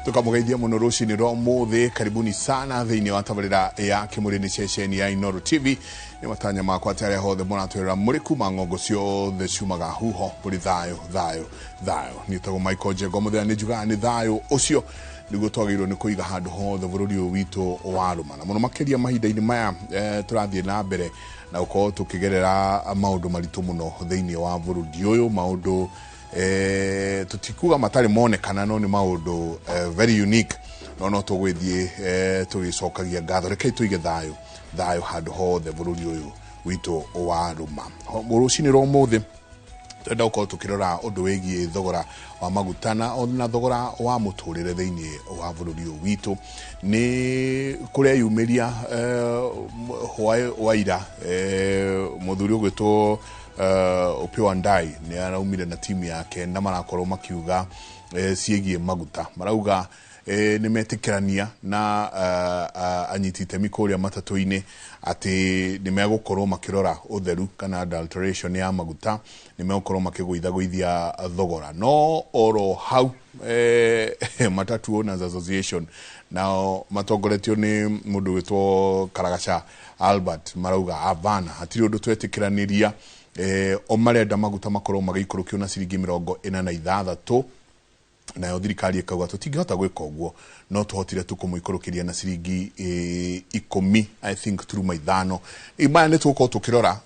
Tukamũgeithia mũno rũcinĩ rwa ũmũthĩ. Karibuni sana thĩinĩ wa tabarĩra ya Kĩmũrĩ, nĩ ceceni ya Inooro TV. Nĩ matanya makwa atĩ arĩa hothe mũratwĩrora mũrĩ kuma ng'ongo ciothe ciumaga huho mũrĩ thayũ, thayũ, thayũ. Niĩ tagwo Michael Njengo mũthenya, nĩ njugaga nĩ thayũ ũcio nĩguo twagĩrĩirwo nĩ kũiga handũ hothe bũrũri ũyũ witũ warũma, na mũno makĩria mahinda-inĩ maya tũrathiĩ na mbere na gũkorwo tũkĩgerera maũndũ maritũ mũno thĩinĩ wa bũrũri ũyũ, maũndũ tũtikuga matarĩ monekana, no nĩ maũndũ very unique, no tũgwĩthiĩ tũgĩcokagia ngatho. Rekei tũige thayũ, thayũ handũ hothe bũrũri ũyũ witũ warũma. Rũcinĩ rwa ũmũthĩ twenda gũkorwo tũkĩrora ũndũ wĩgiĩ thogora wa maguta na thogora wa mũtũrĩre thĩinĩ wa bũrũri ũyũ witũ. Nĩ kũreyumĩria hwaĩ wa ira mũthuri ũgwĩtwo Opiyo Wandayi nĩ araumire na timu yake na marakorwo makiuga ciĩgiĩ maguta. Marauga nĩ metĩkĩrania na anyiti itemi kũrĩa matatũ-inĩ atĩ nĩ megũkorwo makĩrora ũtheru kana adulteration ya maguta, nĩ megũkorwo makĩgũithagũithia thogora. No oro hau Matatu Owners Association nao matongoretio nĩ mũndũ wĩtwo Karagaca Albert marauga avana, hatirĩ ũndũ twetĩkĩranĩria. O marenda maguta makorwo magĩikũrũkio na ciringi 46, nayo thirikari ĩkauga tũtingĩhota gwĩka ũguo, no tũhotire tu kũmũikũrũkĩria na ciringi 10, I think turuma 5. Maya nĩ tũgũkorwo tũkĩrora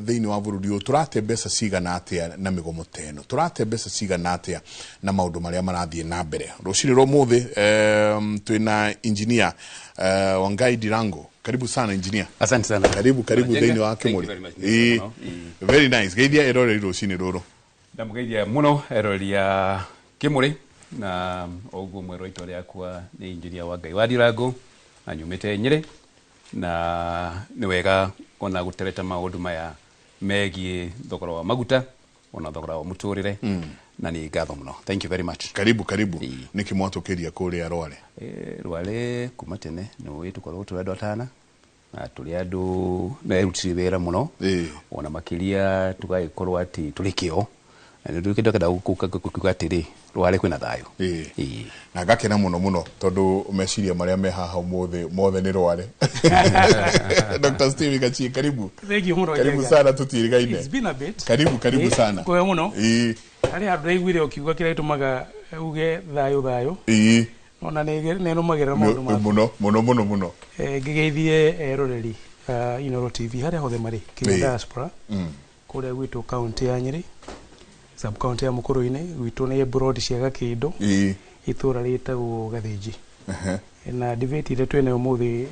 thĩinĩ wa bũrũri ũyũ tũrate mbeca cigana atĩa na mĩgomo ta ĩno, tũrate mbeca cigana atĩa na maũndũ marĩa marathiĩ na mbere. Rũcinĩ rwa ũmũthĩ twĩna engineer Wangai Ndirango. Karibu sana, engineer. Asante sana. Karibu, karibu thĩinĩ wa Kĩmũrĩ. Very nice. Geithia eroreri rũcinĩ rũrũ. Ndamũgeithia mũno eroreri a Kĩmũrĩ, na ũguo mwerwo itwa rĩakwa nĩ engineer wa Ngai wa Ndirango na nyumĩte Nyĩrĩ, na nĩ wega ona gũtereta maũndũ maya megiĩ thogora wa maguta ona thogora wa mũtũrĩre, na nĩ ngatho mũno. Thank you very much. Karibu, karibu. Nĩkĩ mwatũkĩria kũrĩa Rware? Rware kuma tene nĩ ũĩ tũkoragwo tũrĩ andũ atana na tũrĩ andũ merutire wĩra mũno, ona makĩria tũgagĩkorwo atĩ tũrĩ kĩo, na nĩ ndĩkenda kuga atĩrĩ, Rware kwĩna thayũ. Na ngakena mũno mũno tondũ meciria marĩa me haha ũmũthĩ mothe nĩ Rware. Dr. Steve Gachie, karibu. Thank you mũno. Karibu Njenga. sana, tũtiĩrigaine. It's been a bit. Karibu, karibu sana. Kwega mũno. Harĩ handũ ndaiguire ũkiuga kĩrĩa gĩtũmaga uge thayũ, thayũ. Ona nĩ nũmagĩrĩra maũndũ maku. Mũno mũno mũno mũno. Ngĩgeithie eroreri Inooro TV harĩa hothe marĩ kinya diaspora, kũrĩa gwitũ kaunti ya Nyĩrĩ, sub county ya Mũkũrũ-inĩ, gwitũ nĩ broad cia Gakĩndũ, itũra rĩtagwo Gathĩnji. Na debate ĩrĩa twĩnayo ũmũthĩ,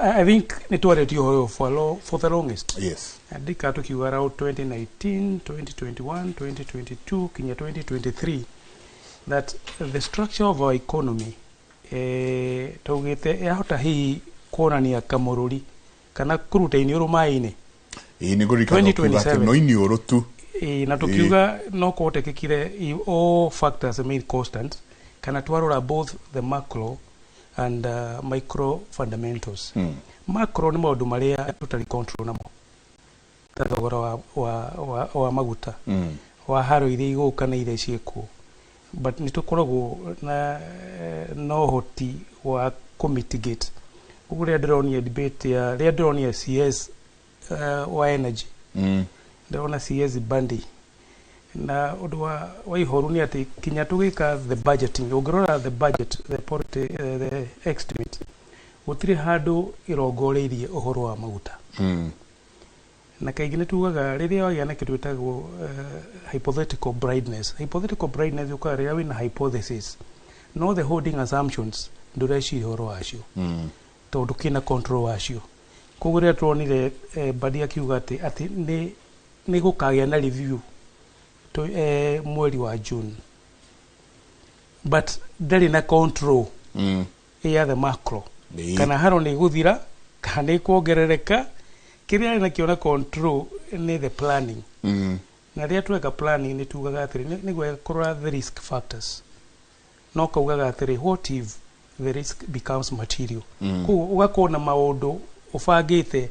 I think nĩ twarĩtie ũhoro ũyũ for the longest. Ndika tukiuga around 2019, 2021, 2022 kinya 2023 that the structure of our economy taugĩte yahota hihi kuonania kamũrũri kana kũruta iniũrũ maĩ-inĩ. Ĩĩ, nĩ ngũririkana ũkiuga atĩ 2027. no iniũrũ tu. Ĩĩ, na tũkiuga no kũhotekekire if all factors remain constant, kana twarora both the macro and micro fundamentals. Macro nĩ maũndũ marĩa tũtarĩ control namo, ta thogora wa maguta, wa haro iria igũka na iria ciĩkuo, but nĩ tũkoragwo na ũhoti wa kũmitigate. Ũguo rĩrĩa ndĩronire debate ya rĩrĩa ndĩronire CS wa energy, ndĩrona CS Bandi, na ũndũ wa ihoru nĩ atĩ kinya tũgĩka the budgeting, ũngĩrora the budget, the, polity, the estimate, gũtirĩ handũ ĩrongoreirie ũhoro wa maguta. Na kaingĩ nĩ tugaga rĩrĩa wagĩa na kĩndũ gĩtagwo hypothetical blindness. Hypothetical blindness yũkaga rĩrĩa wĩna hypothesis no the holding assumptions ndũreciria ũhoro wacio, tondũ kĩna control wacio. Koguo rĩrĩa turonire Mbadi akiuga atĩ nĩ gũkagĩa na review mweri wa June, but ndarĩ na control ya the macro, kana haro nĩ gũthira kana nĩ kuongerereka. Kĩrĩa arĩ nakĩo na control nĩ the planning. Na rĩrĩa tweka planning nĩ tugaga atĩrĩ nĩguo kũrora the risk factors, no kaugaga atĩrĩ, what if the risk becomes material? Koguo ũgakorwo na maũndũ ũbangĩte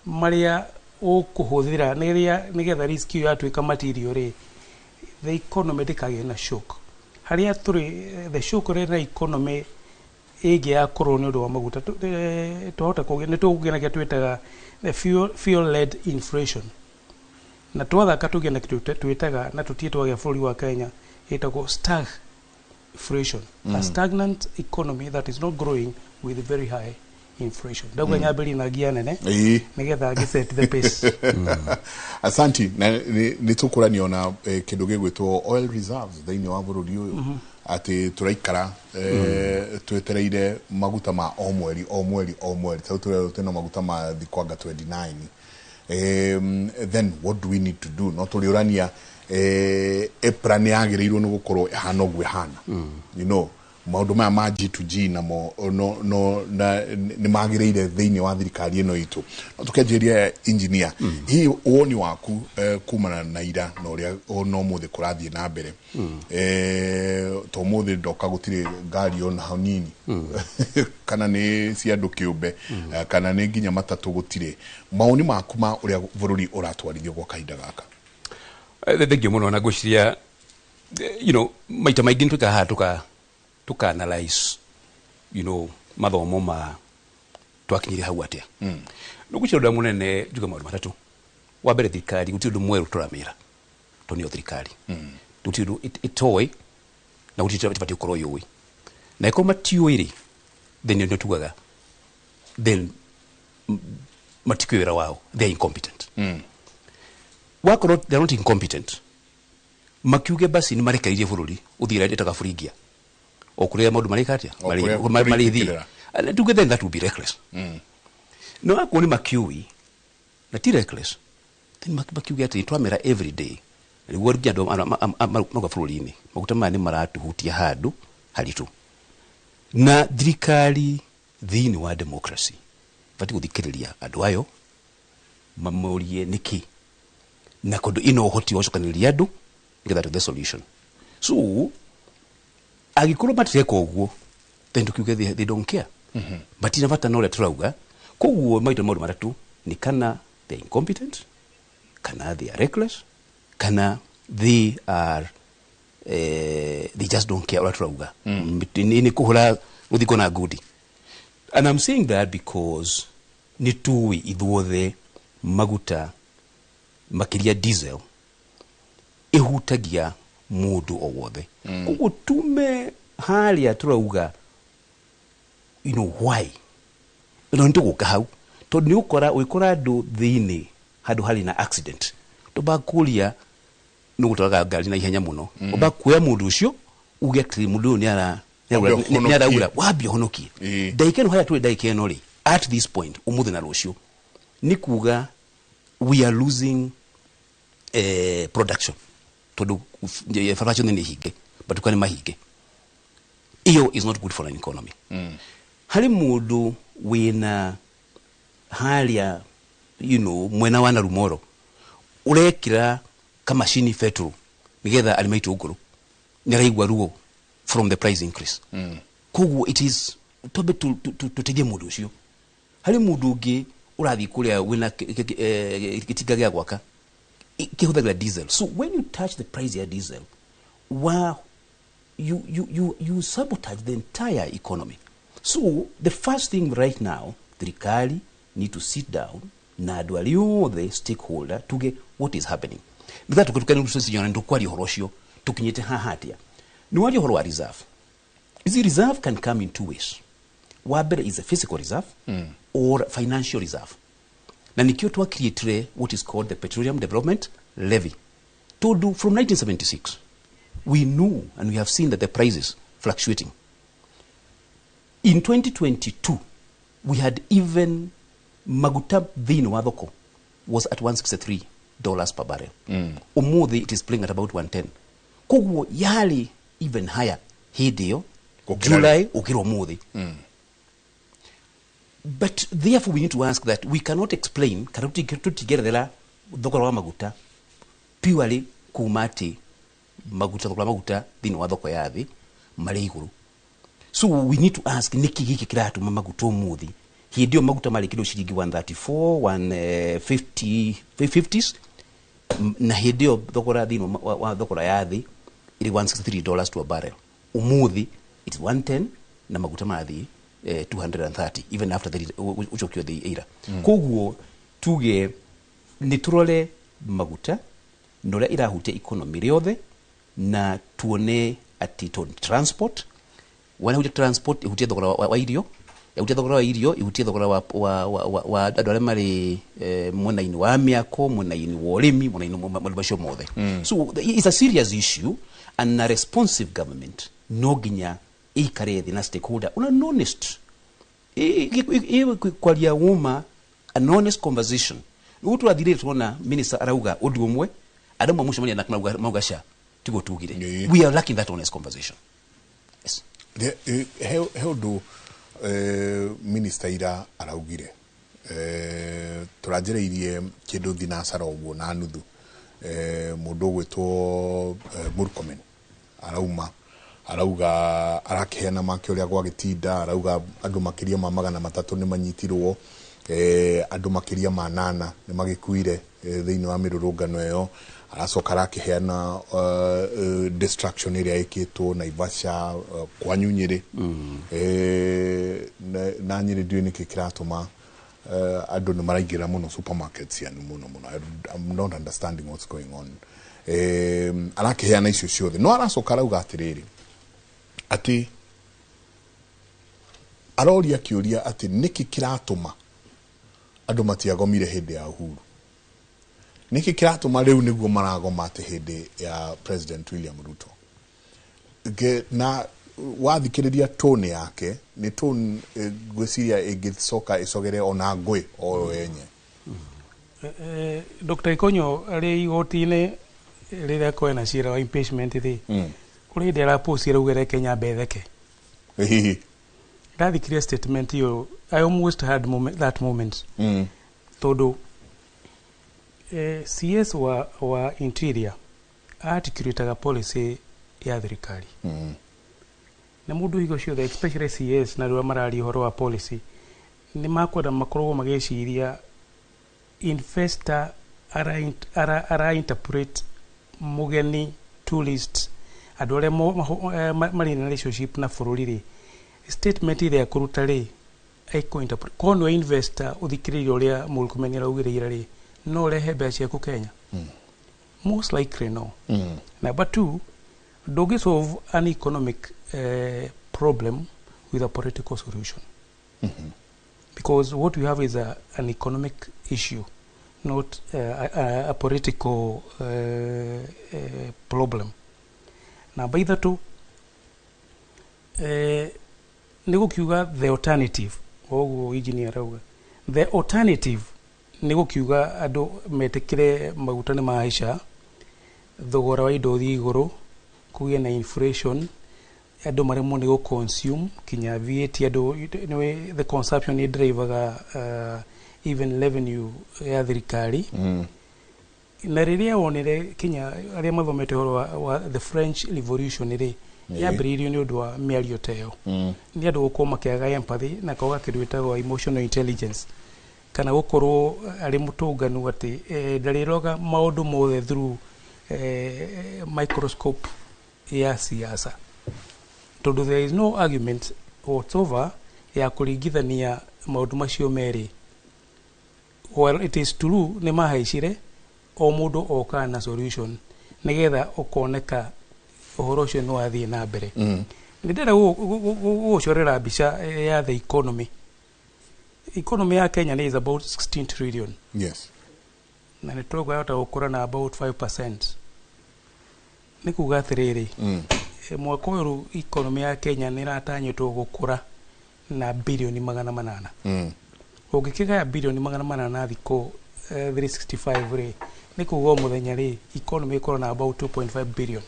marĩa ũkũhũthĩra nĩgetha risk ĩyo yatuĩka material rĩ, the economy ndĩkagĩe na shock. Haria turi the shock na economy ĩngĩ yakorwo nĩ ũndũ wa maguta twahota kũgĩa nĩ tũkũgĩa na kĩrĩa twĩtaga the fuel led inflation, na twathaka tũgĩe na kĩndũ twĩtaga na tũtige twagĩa bũrũri wa Kenya ĩtagwo stagflation, a stagnant economy that is not growing with very high inflation. Ndauga nyambĩrĩrie na ngia nene nĩgetha ngĩ set the pace. Asanti. Na nĩ tũkũranio na kĩndũ gĩgwĩtwo oil reserves thĩinĩ wa bũrũri ũyũ, atĩ tũraikara twetereire maguta ma o mweri o mweri o mweri, tau tũrerwo twĩna maguta ma thikwanga 29. Then what do we need to do? No tũrĩũrania EPRA nĩ yagĩrĩirwo nĩ gũkorwo ĩhana ũguo ĩhana, maũndũ maya ma G2G namo no na nĩ magĩrĩire thĩinĩ wa thirikari ĩno itũ. No tũkĩanjĩrĩria, engineer, hihi woni waku kumana na ira na ũrĩa ona ũmũthĩ kũrathiĩ na mbere, to ũmũthĩ ndoka gũtirĩ ngari ona hanini, kana nĩ cia andũ kĩũmbe, kana nĩ nginya matatũ gũtirĩ, mawoni maku ma ũrĩa bũrũri ũratwarithio gwa kahinda gaka? Thengiũ mũno. Na ngwĩciria maita maingĩ nĩ twĩkaga haha tuka analyze mathomo ma twakinyire hau atĩa. No ngwĩciria ũndũ ũrĩa mũnene, njuge maũndũ matatũ. Wa mbere, thirikari gũtirĩ ũndũ mwerũ tũramĩra, tondũ nĩyo thirikari, gũtirĩ ũndũ ĩtoĩ na gũtirĩ ĩbatiĩ gũkorwo yũĩ, na ĩkorwo matiũĩ rĩ, then nĩ tugaga then matikũĩ wĩra wao, they are incompetent. Wakorwo they are not incompetent, makiuge basi nĩ marekereirie bũrũri ũthiĩ ĩtaga buringia o kũrĩa maũndũ marĩka atĩa. O kũrĩa marĩthiĩ. kũrĩkĩrĩra. And tuge then that would be reckless. No akorwo nĩ makiũĩ na ti reckless, then makiuge atĩ twamera every day na nĩguo nginya andũ mauga bũrũri-inĩ maguta maya nĩ maratuhutia handũ haritũ, na thirikari thĩinĩ wa democracy batiĩ gũthikĩrĩria andũ ayo mamorie nĩkĩ, na kũndũ ina ũhoti wa gũcokanĩrĩria andũ nĩgetha to the solution. So angĩkorwo matireka ũguo, then tukiuge they don't care, matina bata na ũrĩa tũrauga. Koguo maita maũndũ matatũ nĩ kana they are incompetent, kana they are reckless, kana they are they just don't care ũrĩa tũrauga. Nĩ kũhũra rũthingo na ngundi. And I'm saying that because nĩ tũĩ ithuothe maguta, makĩria diesel, ĩhutagia mũndũ o wothe. Koguo tume harĩa tũrauga why no nĩ tũgũka hau, tondũ nĩ ũkora ũgĩkora andũ thĩinĩ handũ harĩ na accident, tũbakũria nĩ gũtwaraga ngari na ihenya mũno, ũmba kuoya mũndũ ũcio uge atĩrĩ, mũndũ ũyũ Wambe ũhonokie. nĩ araura, wambe ũhonokie. Ndagĩka ĩno harĩa tũrĩ, ndagĩka ĩno rĩ, at this point, ũmũthĩ na rũciũ, nĩ kuga we are losing production, tondũ barabara ciothe nĩ hinge, matuka nĩ mahinge. Iyo is not good for an economy. Harĩ mũndũ wĩna harĩa mwena wa Narumoro ũrekĩra kamacini petrol nĩgetha arĩme itũngũrũ, nĩ araigua ruo from the price increase. Koguo it is twambe tũteithie mũndũ ũcio. Harĩ mũndũ ũngĩ ũrathiĩ kũrĩa wĩna gĩtinga gĩa gwaka kĩhũthagĩra diesel. So when you touch the price ya diesel, wa you sabotage the entire economy. So the first thing right now, thirikari need to sit down na andũ arĩa othe stakeholder, tuge what is happening, nĩgetha tũkĩtukane ndũkwaria ũhoro ũcio tũkinyĩte haha atĩa. Nĩ waria ũhoro wa reserve. You see, reserve can come in two ways. Wa mbere is a physical reserve or financial reserve, na nikio twa create what is called the Petroleum Development Levy, tondu from 1976 we knew and we have seen that the prices fluctuating. In 2022 we had even maguta thĩinĩ wa thoko was at $163 per barrel. Ũmũthĩ it is playing at about 110. Koguo yarĩ even higher hĩndĩ ĩyo Gũkĩra. July ũkĩra ũmũthĩ. But therefore we need to ask that we cannot explain kana tũtingĩerethera thogora wa maguta purely kuma atĩ maguta, thogora wa maguta thĩinĩ wa thoko ya thĩ marĩ igũrũ. So we need to ask nĩkĩ gĩkĩ kĩratũma maguta ũmũthĩ, hĩndĩ ĩyo maguta marĩ kĩndũ ciringi 134, 150, 50s, na hĩndĩ ĩyo thogora thĩinĩ wa thogora ya thĩ Ĩrĩ $163 to a barrel. Ũmũthĩ it's 110 na maguta marathiĩ 230 even after the ũcokio the ira. Koguo tuge nĩ tũrore maguta na ũrĩa irahutia economy rĩothe, na tuone atĩ tondũ transport wanahutia, transport ihutie thogora wa irio, yahutia thogora wa irio, ihutie thogora wa andũ arĩa marĩ mwena-inĩ wa mĩako, mwena-inĩ wa ũrĩmi, mwena-inĩ wa maũndũ macio mothe. So it's a serious issue, and a responsive government no nginya ĩikare thĩ na stakeholder on an honest kwaria woma, an honest conversation. Nĩguo tũrathire tuona minister arauga ũndũ ũmwe, andũ mamũcemania na mauga ca tiguo tugire. We are lacking that honest conversation, yes. He ũndũ minister ira araugire, tũranjĩrĩirie kĩndũ thinacara ũguo na nuthu, mũndũ ũgwĩtwo Murkomen arauma arauga, arakĩheana make ũrĩa gwagĩtinda, arauga andũ makĩria ma 300 nĩ manyitirwo, andũ makĩria ma 8 nĩ magĩkuire thĩinĩ wa mĩrũrũngano ĩyo. Aracoka arakĩheana destruction ĩrĩa ĩkĩtwo Naivasha, kwanyu Nyĩrĩ. Na Nyĩrĩ ndiũĩ nĩkĩ kĩratũma andũ nĩ maraingĩra mũno supermarket cianyu mũno mũno. I'm not understanding what's going on. Arakĩheana icio ciothe, no aracoka arauga atĩrĩrĩ, atĩ aroria kĩũria atĩ nĩkĩ kĩratũma andũ matiagomire hĩndĩ ya Uhuru, nĩkĩ kĩratũma rĩu nĩguo maragoma atĩ hĩndĩ ya President William Ruto. Na wathikĩrĩria tone yake nĩ tone ngwĩciria ĩngĩcoka ĩcogere ona ngũĩ o yenye. Dr. Ikonyo arĩ igoti-inĩ rĩrĩa kwena cira wa impeachment rĩ, kũrĩ hĩndĩ araposti araugire Kenya mbetheke. Hihi. Ndathikirie statement ĩyo, I almost had moment, that moment, tondũ CS wa interior articulataga policy ya thirikari, na mũndũ hingo ciothe, especially CS na rĩrĩa mararia ũhoro wa policy, nĩ makwenda makorwo magĩciria investor ara interpret mũgeni, tourist, andũ arĩa marĩ na relationship na bũrũri rĩ, statement ĩrĩa ekũruta rĩ, ekũ interpret korwo nĩwe investor ũthikĩrĩirie ũrĩa Murkomen araugĩrĩire rĩ, no ũrehe mbeca ciaku Kenya? Most likely no. Number two, ndũngĩ solve an economic problem with a political solution, because what we have is an economic issue, not a political problem. Namba ithatũ, nĩ gũkiuga the alternative, ũguo engineer arauga the alternative nĩ gũkiuga andũ metĩkĩre maguta nĩ mahaica, thogora wa indo ũthiĩ igũrũ, kũgĩe na inflation, andũ maremwo nĩ gũ-consume kinya VAT, andũ nĩwe the consumption nĩ drivaga even revenue ya thirikari. Na rĩrĩa wonire kinya arĩa mathomete ũhoro wa the French Revolution rĩ, yambĩrĩirio nĩ ũndũ wa mĩario ta ĩyo, nĩ andũ gũkorwo makĩaga empathy na kwaga kĩndũ gĩtagwo emotional intelligence, kana gũkorwo arĩ mũtũnganu atĩ ndarĩroga maũndũ mothe through microscope ya siasa, tondũ there is no argument whatsoever ya kũringithania maũndũ macio merĩ. While it is true nĩ mahaicire, o mũndũ okaga na solution nĩgetha ũkoneka ũhoro ũcio nĩ wathiĩ na mbere. Nĩ ndĩrenda gũgũcorera mbica ya the economy. Economy ya Kenya nĩ is about 16 trillion, na nĩ tũrauga yahota gũkũra na about 5%. Nĩ kuga atĩrĩrĩ, mwaka ũyũ rĩu economy ya Kenya nĩ ĩratanyĩtwo gũkũra na birioni 800. Ũngĩkĩgaya birioni 800 na thikũ 365 rĩ, nĩ kuga o mũthenya rĩ, economy ĩkorwo na about 2.5 billion.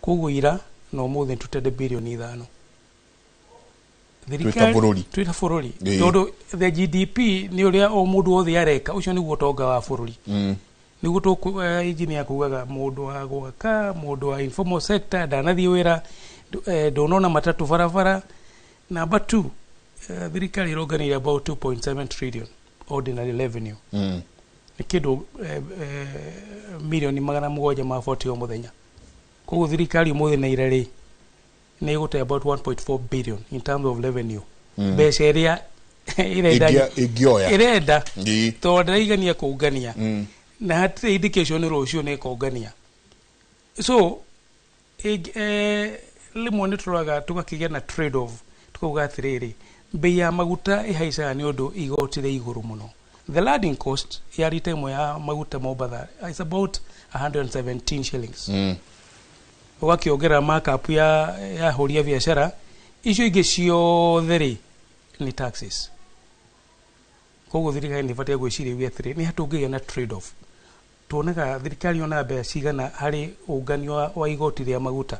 Koguo ira na ũmũthĩ tũtende birioni 5. Twĩ ta bũrũri. Twĩ ta bũrũri, tondũ the GDP nĩ ũrĩa o mũndũ wothe areka, ũcio nĩguo ũtonga wa bũrũri. Nĩguo tũkũ engineer kugaga mũndũ wa gwaka, mũndũ wa informal sector ndanathiĩ wĩra, ndũnona matatũ barabara. Number two, thirikari ĩronganĩire about 2.7 trillion ordinary revenue, nĩ kĩndũ 740 million o mũthenya. Koguo thirikari ũmũthĩ na ira rĩ, nĩ ĩgũte about 1.4 billion in terms of revenue, mbeca ĩrĩa ĩrenda. Ĩngĩoya. Ĩrenda. Ĩĩ. Tondũ ndĩraigania kũngania na hatirĩ indication rũciũ nĩ ĩkongania. So rĩmwe nĩ tũroraga tũgakĩgĩa na trade off, tukauga atĩrĩrĩ, mbei ya maguta ĩhaicaga nĩ ũndũ igoti rĩ igũrũ mũno. The landing cost ya rita ĩmwe ya maguta Mombatha is about 117 shillings. Ũgakĩongerera markup ya ahũri a biacara icio ingĩ ciothe rĩ, nĩ taxes. Koguo thirikari nĩ ĩbataire gwĩciria uge atĩrĩ, nĩ hatũngĩgĩa na trade off. Tuonaga thirikari yonaga mbeca cigana harĩ ũnganio wa igoti rĩa maguta?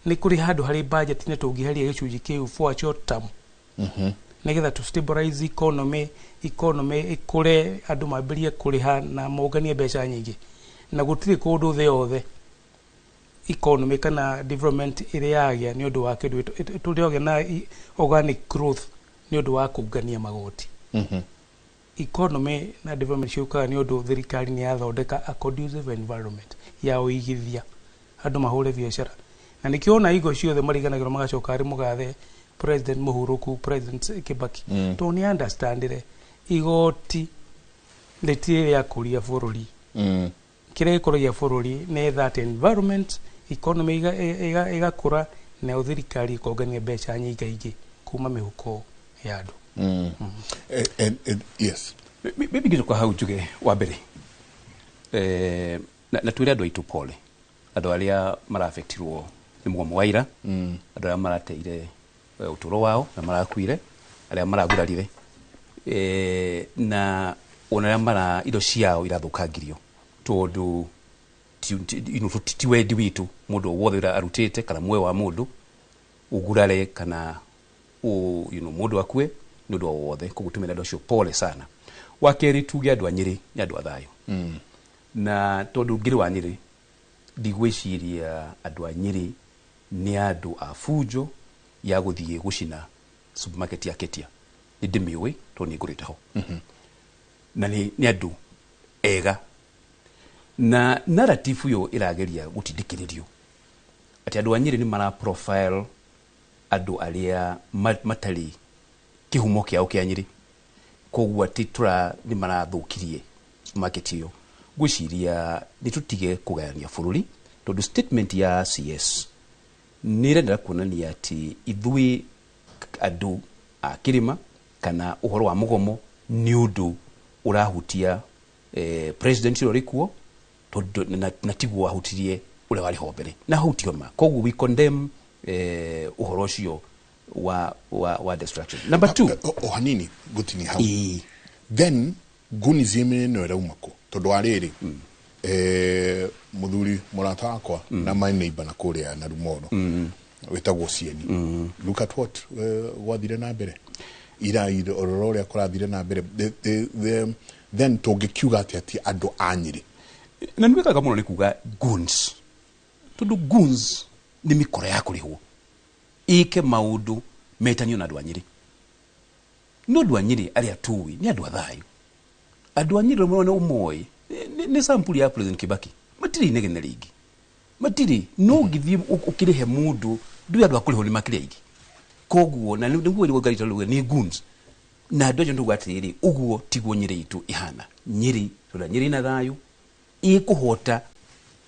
Nĩ kũrĩ handũ harĩ budget-inĩ tũngĩheria gĩcunjĩ kĩu for a short term, nĩgetha to stabilize economy, economy ĩkũre, andũ mambĩrie kũrĩha na monganie mbeca nyingĩ? Na gũtirĩ kũndũ thĩ yothe economy kana development ĩrĩa yagĩa nĩ ũndũ wa kĩndũ tũrĩogĩa na organic growth nĩ ũndũ wa kũngania magoti. Economy na development ciũkaga nĩ ũndũ thirikari nĩ yathondeka a conducive environment ya ũigithia, andũ mahũre biacara. Na nĩkĩo ona hingo ciothe mariganagĩrwo magacoka harĩ mũgathe President mũhurũku, President Kibaki, tondũ nĩ understandire igoti rĩtirĩ rĩa kũria bũrũri. Kĩrĩa gĩkũragia bũrũri nĩ that environment, economy ĩgakũra, nayo thirikari ĩkongania mbeca nyingaingĩ kuma mĩhuko ya andũ. Yes. Maybe ngĩcoka hau njuge wa mbere, na twĩre andũ aitũ pole, andũ arĩa marafektirwo nĩ mũgomo wa ira, andũ arĩa marateire ũtũũro wao na marakuire, arĩa maragurarire, na ona arĩa mara indo ciao irathũkangirio, tondũ ti wendi witũ mũndũ o wothe ũrĩa arutĩte kana muoyo wa mũndũ ũgurare kana mũndũ akue nĩ ũndũ o wothe. Koguo tũmĩre andũ acio pole sana. Wa kerĩ, tuge andũ a Nyĩrĩ nĩ andũ a thayũ, na tondũ ngĩrĩ wa Nyĩrĩ, ndigwĩciria andũ a Nyĩrĩ nĩ andũ a bunjo ya gũthiĩ gũcina supermarket ya Ketia. Nĩ ndĩmĩũĩ tondũ nĩ ngũrĩte ho, na nĩ andũ ega. Na narrative ĩyo ĩrageria gũtindĩkĩrĩrio atĩ andũ a Nyĩrĩ nĩ mara profile andũ arĩa matarĩ kĩhumo kĩao kĩa Nyĩrĩ, koguo atĩ tũra nĩ marathũkirie supermarket ĩyo. Ngwĩciria nĩ tũtige kũgayania bũrũri, tondũ statement ya CS nĩ ĩrendera kuonania atĩ ithuĩ andũ a kĩrĩma kana ũhoro wa mũgomo nĩ ũndũ ũrahutia president ũrĩa ũrĩ kuo, tondũ na tiguo wahutirie ũrĩa warĩ ho mbere na hau tiho ma. Koguo we condemn ũhoro ũcio wa destruction. Number two. O hanini ngũtinia hau. Ĩĩ. Then ngunizie ĩno ĩrauma kũ? Tondũ wa rĩrĩ, mũthuri mũrata wakwa na my neighbor na kũrĩa na Rumoro wĩtagwo Cieni, look at what gwathire na mbere ira, rora ũrĩa kũrathire na mbere. Then tũngĩkiuga atĩ ati andũ a Nyĩrĩ? Na nĩ wĩkaga mũno nĩ kuga goons, tondũ goons nĩ mĩkora ya kũrĩhwo ĩke maũndũ metanio na andũ a Nyĩrĩ. No andũ a Nyĩrĩ arĩa tũĩ nĩ andũ a thayũ. Andũ a Nyĩrĩ mũno ũmoĩ nĩ sampuli ya President Kibaki, matirĩ inegene rĩingĩ, matirĩ. No ũngĩthiĩ ũkĩrĩhe mũndũ, ndũĩ andũ a kũrĩhwo nĩ makĩrĩ aingĩ. Koguo na nĩguo ngarita ruga nĩ goons, na andũ acio nduga atĩrĩrĩ, ũguo tiguo Nyĩrĩ itũ ĩhana. Nyĩrĩ tondũ Nyĩrĩ ina thayũ ĩkũhota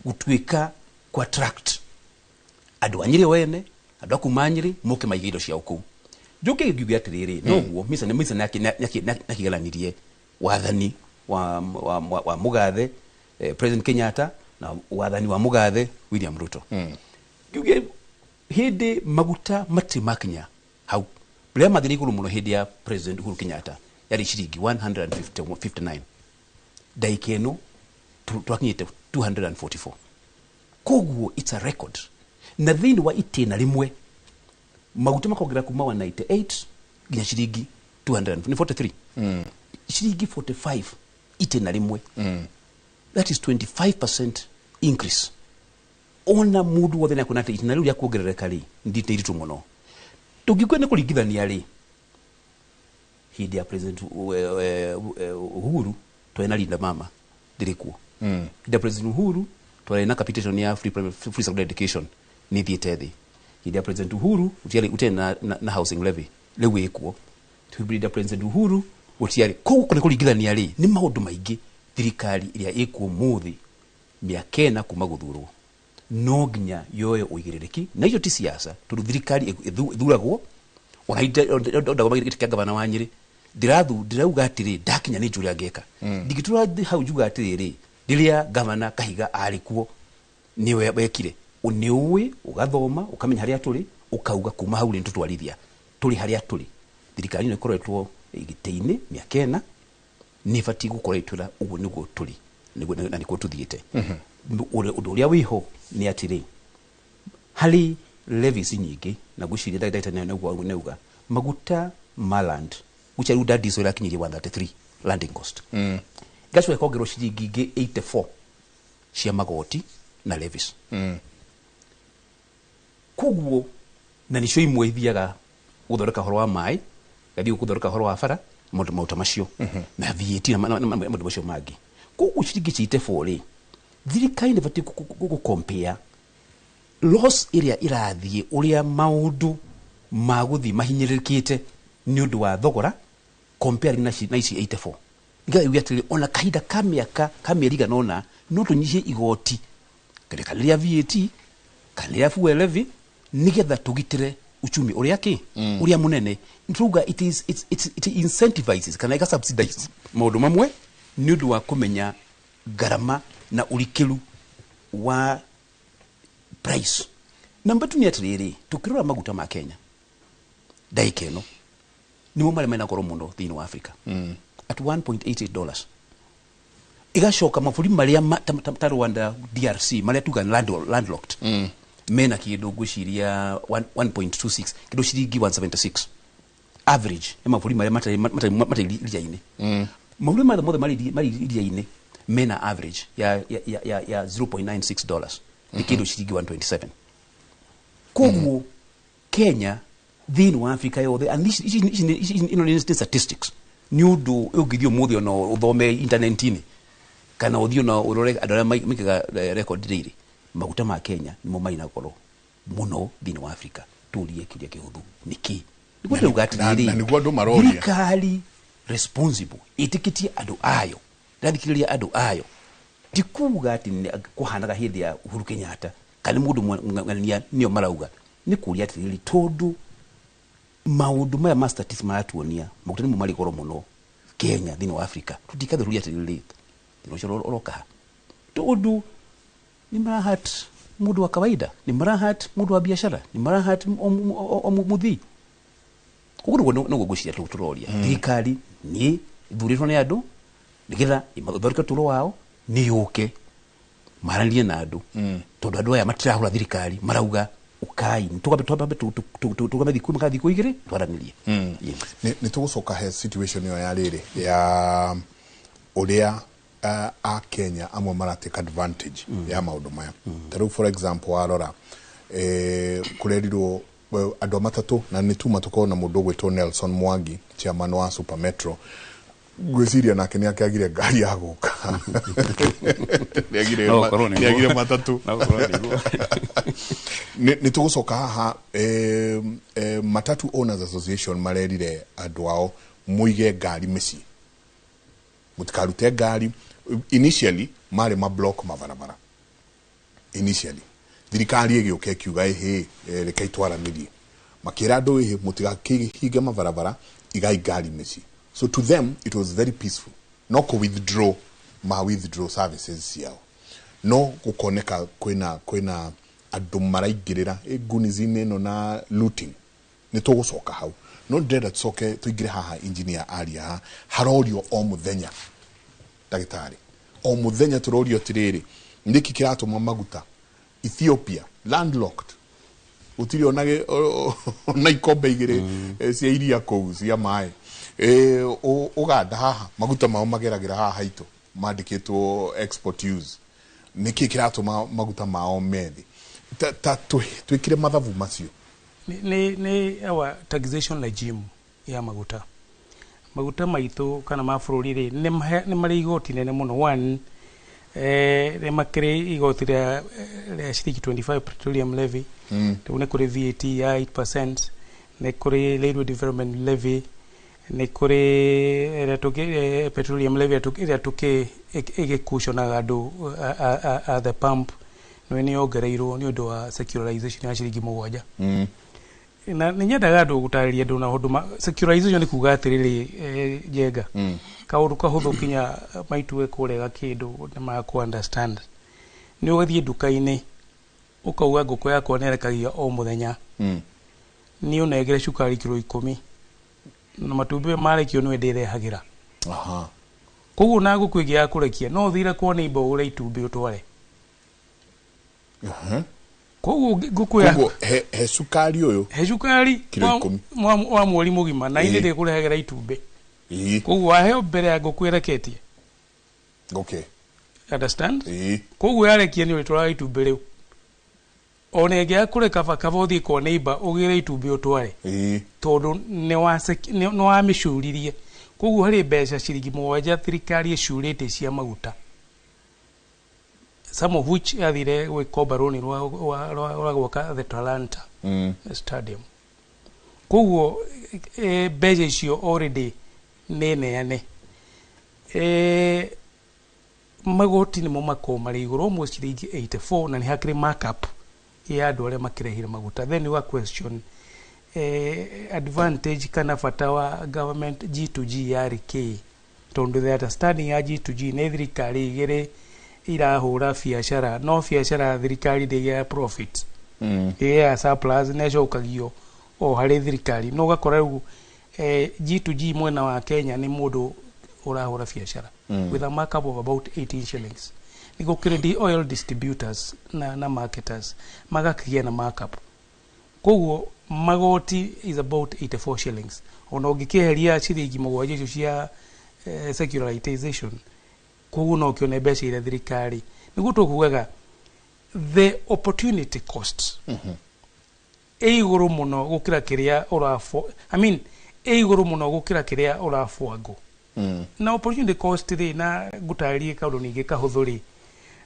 gũtuĩka ku attract andũ a Nyĩrĩ o ene, andũ a kuma Nyĩrĩ moke maige indo ciao kũu. Njoke ngiuge atĩrĩrĩ, noguo Misa nĩakĩgeranirie wathani wa mũgathe President Kenyatta na wathani wa mũgathe William Ruto. Ngiuge hĩndĩ maguta matirĩ makinya hau rĩrĩa mathire igũrũ mũno hĩndĩ ya President Uhuru Kenyatta yarĩ ciringi 159, ndagĩka ĩno twakinyĩte 244. Koguo it's a record, na thĩinĩ wa itĩna rĩmwe maguta makongerera kuma 198 nginya ciringi 243, ciringi 45 itĩna rĩmwe. That is 25% increase. Ona mũndũ wothe nĩakuona atĩ itĩna rĩu rĩa kuongerereka rĩ nĩ iritũ mũno. Tũngĩkua nĩ kũringithania rĩ, hĩndĩ ya President Uhuru twarĩ na Linda Mama ndĩrĩ kuo. Hĩndĩ ya President Uhuru Twarĩ na capitation ya free, primary, free secondary education nĩ thiĩte thĩ. Hĩndĩ ya President Uhuru gũtiarĩ, gũtiarĩ na housing levy, rĩu ĩkuo. Hĩndĩ ya President Uhuru gũtiarĩ. Koguo nĩ kũringithania rĩ, nĩ maũndũ maingĩ. Thirikari ĩrĩa ĩkuo mũthĩ, mĩaka 4 kuma gũthurwo, no nginya yoe ũigĩrĩrĩki, na icio ti siasa, tondũ thirikari ĩthuragwo. Ona ndagoma gĩtĩ kĩa gavana wa Nyĩrĩ, ndĩrauga atĩrĩ, ndakinya nĩ njũrĩa ngeka. Ndingĩtũra hau njuga atĩrĩrĩ, rĩrĩa gavana Kahiga arĩ kuo nĩwe wekire. Nĩ ũĩ, ũgathoma, ũkamenya harĩa tũrĩ, ũkauga kuma hau rĩ, nĩtũtwarithia tũrĩ harĩa tũrĩ. Thirikari ĩno ĩkoretwo gĩtĩ-inĩ mĩaka 4, nĩ ĩbatiĩ gũkorwo ĩtwĩra ũguo nĩguo tũrĩ na nĩkuo tũthiĩte. Ũndũ ũrĩa wĩho nĩ atĩrĩ, harĩ levies nyingĩ, na ngwĩciria ndagĩtarĩ nĩguo nĩauga maguta ma land gucha rĩu nda diesel ĩrakinyirie 133 landing cost, igacoka ĩkongerwo ciringi ingĩ 84 cia magoti na levies. Koguo na nicio imwe ithiaga gũthondeka ũhoro wa maĩ, gathiĩ gũthondeka ũhoro wa bara, maũndũ maũta macio na VAT na maũndũ macio mangĩ. Koguo ciringi 84 rĩ, thirikari nĩ ĩbatiĩ gũ-compare loss ĩrĩa ĩrathiĩ, ũrĩa maũndũ ma gũthiĩ mahinyĩrĩrĩkĩte nĩ ũndũ wa thogora, comparing na ici 84, nĩgetha yuge atĩrĩrĩ, ona kahinda ka mĩaka ka mĩeri igana ũna no tũnyihie igoti kana rĩa VAT kana rĩa fuel levy, nĩgetha tũgitĩre uchumi ũrĩa kĩ ũrĩa mũnene. Tuga it is it's, it's, it incentivizes kana ĩga subsidize maũndũ mamwe nĩ ũndũ wa kũmenya ngarama na ũrikĩru wa price. Namba tu nĩ atĩrĩrĩ, tũkĩrora maguta ma Kenya ndagĩka ĩno nĩmo marĩa mena goro mũno thĩinĩ wa Africa at $1.88. Igacoka mabũrũri marĩa ta Rwanda, DRC, marĩa tuga landlocked, mena kĩndũ ngwĩciria 1.26, kĩndũ ciringi 176 average ya mabũrũri marĩa matarĩ iria-inĩ. Mabũrũri marĩa mothe marĩ iria-inĩ mena average ya $0.96, nĩ kĩndũ ciringi 127. Koguo Kenya thĩinĩ wa Africa yothe, and ici ĩno nĩ statistics, nĩ ũndũ ũngĩthiĩ ũmũthĩ ona ũthome internet-inĩ kana ũthiĩ ona ũrore andũ arĩa maikaga record rĩrĩ, maguta ma Kenya nĩmo marĩ na goro mũno thĩinĩ wa Africa. Tũrie kĩũria kĩhũthũ, nĩkĩ? Nĩguo ndĩrauga atĩrĩrĩ, Na nĩguo andũ maroria. Thirikari responsible ĩtĩkĩtie andũ ayo, ĩrathikĩrĩria andũ ayo. Ti kuga atĩ kũhanaga hĩndĩ ya Uhuru Kenyatta kana mũndũ ng'ania nĩo marauga. Nĩ kũria atĩrĩrĩ, tondũ maũndũ maya ma statistics maratuonia maguta nĩmo marĩ goro mũno Kenya thĩinĩ wa Africa, tũtikathũria atĩrĩrĩ, thĩna ũcio ũroka ha? Tondũ nĩ marahat mũndũ wa kawaida, nĩ marahat mũndũ wa biashara, nĩ marahat o mũthii. Koguo nĩguo ngwĩciria tũroria thirikari nĩ ithurĩtwo nĩ andũ nĩgetha ĩthondeke ũtũũro wao, nĩ yũke maranĩrie na andũ, tondũ andũ aya matirahũra thirikari, marauga ũkai twambe tũgame thikũ ĩmwe kana thikũ 2 twaranĩrie. Yes. Nĩ tũgũcoka he situation ĩyo ya rĩrĩ ya ũrĩa a Kenya amwe maratake advantage ya maũndũ maya. Ta rĩu, for example, warora kũrerirwo andũ a matatũ, na nĩ tuma tũkorwo na mũndũ ũgwĩtwo Nelson Mwangi, chairman wa Super Metro. Ngwĩciria nake nĩ akĩagire ngari ya gũka, nĩ No ũkorwo nĩguo. agire matatũ. No ũkorwo nĩguo. Nĩ tũgũcoka haha. Matatu Owners Association marerire andũ ao mũige ngari mĩciĩ, mũtikarute ngari. Initially marĩ ma block mabarabara. Initially thirikari ĩgĩũka ĩkiuga, ĩhĩ, reke itwaranĩrie. Makĩra andũ, ĩhĩ, mũtigakĩhinge mabarabara, igai ngari mĩciĩ. So to them it was very peaceful, no kũ withdraw ma withdraw services ciao, no gũkoneka kwĩna andũ maraingĩrĩra ngunizi-inĩ ĩno na looting. Nĩ tũgũcoka hau, no ndĩrenda tũcoke tũingĩre haha. Engineer aria haha, harorio o mũthenya, ndagĩtarĩ, o mũthenya tũrorio atĩrĩrĩ, nĩkĩ kĩratũma maguta Ethiopia landlocked, gũtirĩ ona ona ikombe 2 cia iria kũu cia maĩ. Uganda haha maguta mao mageragĩra haha haitũ, mandĩkĩtwo export use. Nĩkĩ kĩratũma maguta mao methi ta twĩkire mathabu macio? Nĩ our taxation regime ya maguta maitũ kana ma bũrũri rĩ, nĩ marĩ igoti nene mũno. One, Nĩ makĩrĩ igoti rĩa ciringi 25 petroleum levy. Rĩu nĩ kũrĩ VAT ya 8%, nĩ kũrĩ railway development levy, nĩ kũrĩ ĩrĩa petroleum levy ĩrĩa tũkĩ ĩgĩkuconaga andũ at the pump, nĩ yongereirwo nĩ ũndũ wa secularization ya ciringi 7. Na nĩ nyendaga andũ gũtarĩria andũ na ũndũ secularization nĩ kuga atĩrĩrĩ, Njenga, kaũndũ kahũthũ kinya maitũ ekũrega kĩndũ nĩ makũ understand. Nĩ ũgathiĩ nduka-inĩ ũkauga ngũkũ yakwa nĩ ĩrekagia o mũthenya, nĩ ũnengere cukari kiro 10 na matumbĩ marekio nĩwe ndĩrehagĩra. Koguo na ngũkũ ĩngĩ ya kũrekia no ũthire kwa neighbor ũgũre itumbĩ ũtware. Koguo ngũkũ ya koguo he cukari ũyũ he cukari kiro 10 wa mweri mũgima na inĩ ndĩkũrehagĩra itumbĩ. Koguo waheo mbere ya ngũkũ ĩreketie. Okay. Understand? Koguo yarekia nĩ ũrĩtwaraga itumbĩ rĩu. Ona ĩngĩ ya kũreka kaba ũthiĩ kwa neighbor ũgĩre itumbĩ ũtware. Tondũ nĩ wamĩcuririe. Koguo harĩ mbeca ciringi 7 thirikari ĩcurĩte cia maguta. Some of which yathire gwĩkomba rũni rwa gwaka the Talanta Stadium. Koguo mbeca icio already nĩ neane. Magoti nĩmo makoragwo marĩ igũrũ almost ciringi 84, na nĩ hakĩrĩ markup ya andũ arĩa makĩrehire maguta. Then you question advantage kana bata wa government G2G yarĩ kĩ, tondũ the understanding ya G2G nĩ thirikari igĩrĩ irahũra biacara, no biacara thirikari ndĩgĩaga profit, ĩgĩaga surplus na ĩcokagio o harĩ thirikari. No ũgakora rĩu G2G mwena wa Kenya nĩ mũndũ ũrahũra biacara with a markup of about 18 shillings. Nĩ gũkĩrĩ oil distributors na marketers magakĩgĩa na markup. Koguo magoti is about 84 shillings. Ona ũngĩkĩeheria ciringi 7 icio cia secularization, koguo no ũkĩone mbeca iria thirikari. Nĩguo tũkugaga the opportunity cost ĩ igũrũ mũno gũkĩra kĩrĩa ũrafo, I mean ĩ igũrũ mũno gũkĩra kĩrĩa ũrabwangwo. Na opportunity cost rĩ, na ngũtarĩrie kaũndũ ningĩ kahũthũ rĩ,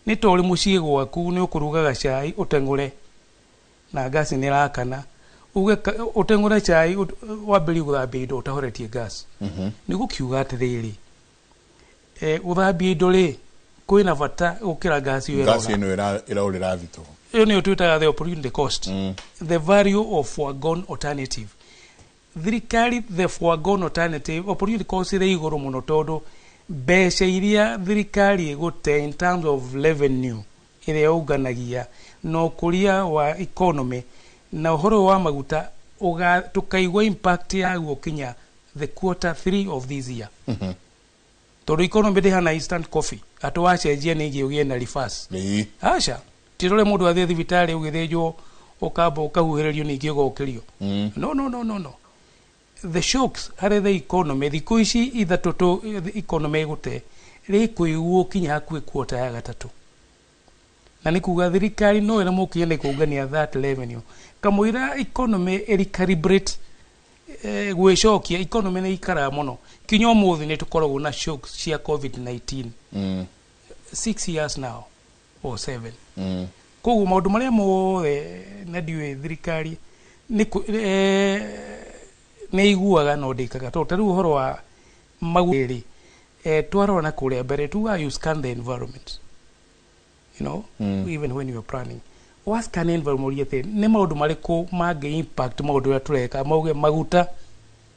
nĩ ta ũrĩ mũciĩ gwaku nĩ ũkũrugaga cai ũteng'ũre na gasi nĩ ĩrakana, uge ũteng'ũre cai wambĩrĩrie gũthambia indo ũtahoretie gas. Nĩ gũkiuga atĩrĩrĩ, gũthambia indo rĩ kwĩna bata gũkĩra gasi ĩyo Gasi ĩno ĩraũrĩra thitoo. Ĩyo nĩyo twĩtaga the opportunity cost, the value of foregone alternative. Thirikari the foregone alternative opportunity cost ĩrĩ igũrũ mũno tondũ mbeca iria thirikari ĩgũte in terms of revenue ĩrĩa yũnganagia na ũkũria wa economy na ũhoro wa maguta tũkaigua impact yaguo kinya the quarter 3 of this year. Tondũ economy ndĩhana instant coffee atĩ wacenjia ningĩ ũgĩe na reverse. Aca ti ũrĩa mũndũ athiĩ thibitarĩ ũgĩthĩnjwo ũkamba ũkahuhĩrĩrio ningĩ ũgokĩrio. No, no, no, no, no. The shocks harĩ the economy thikũ ici ithatũ tũ economy ĩgũte rĩkũiguo kinya hakuhĩ quarter ya gatatũ. Na nĩ kuga thirikari no ĩremwo kinya nĩ kũngania that revenue. Kamũira economy ĩrecalibrate gwĩcokia economy nĩ ikaraga mũno. Kinya ũmũthĩ nĩ tũkoragwo na shocks cia COVID-19. 6 years now or 7. Koguo maũndũ marĩa mothe na ndiũĩ thirikari nĩ iguaga no ndĩkaga. Tondũ ta rĩu ũhoro wa maguta twarora na kũrĩa mbere tuga you scan the environment. You know, even when you are planning. Wa scan environment atĩ nĩ maũndũ marĩkũ mangĩ impact maũndũ marĩa tũreka, mauge maguta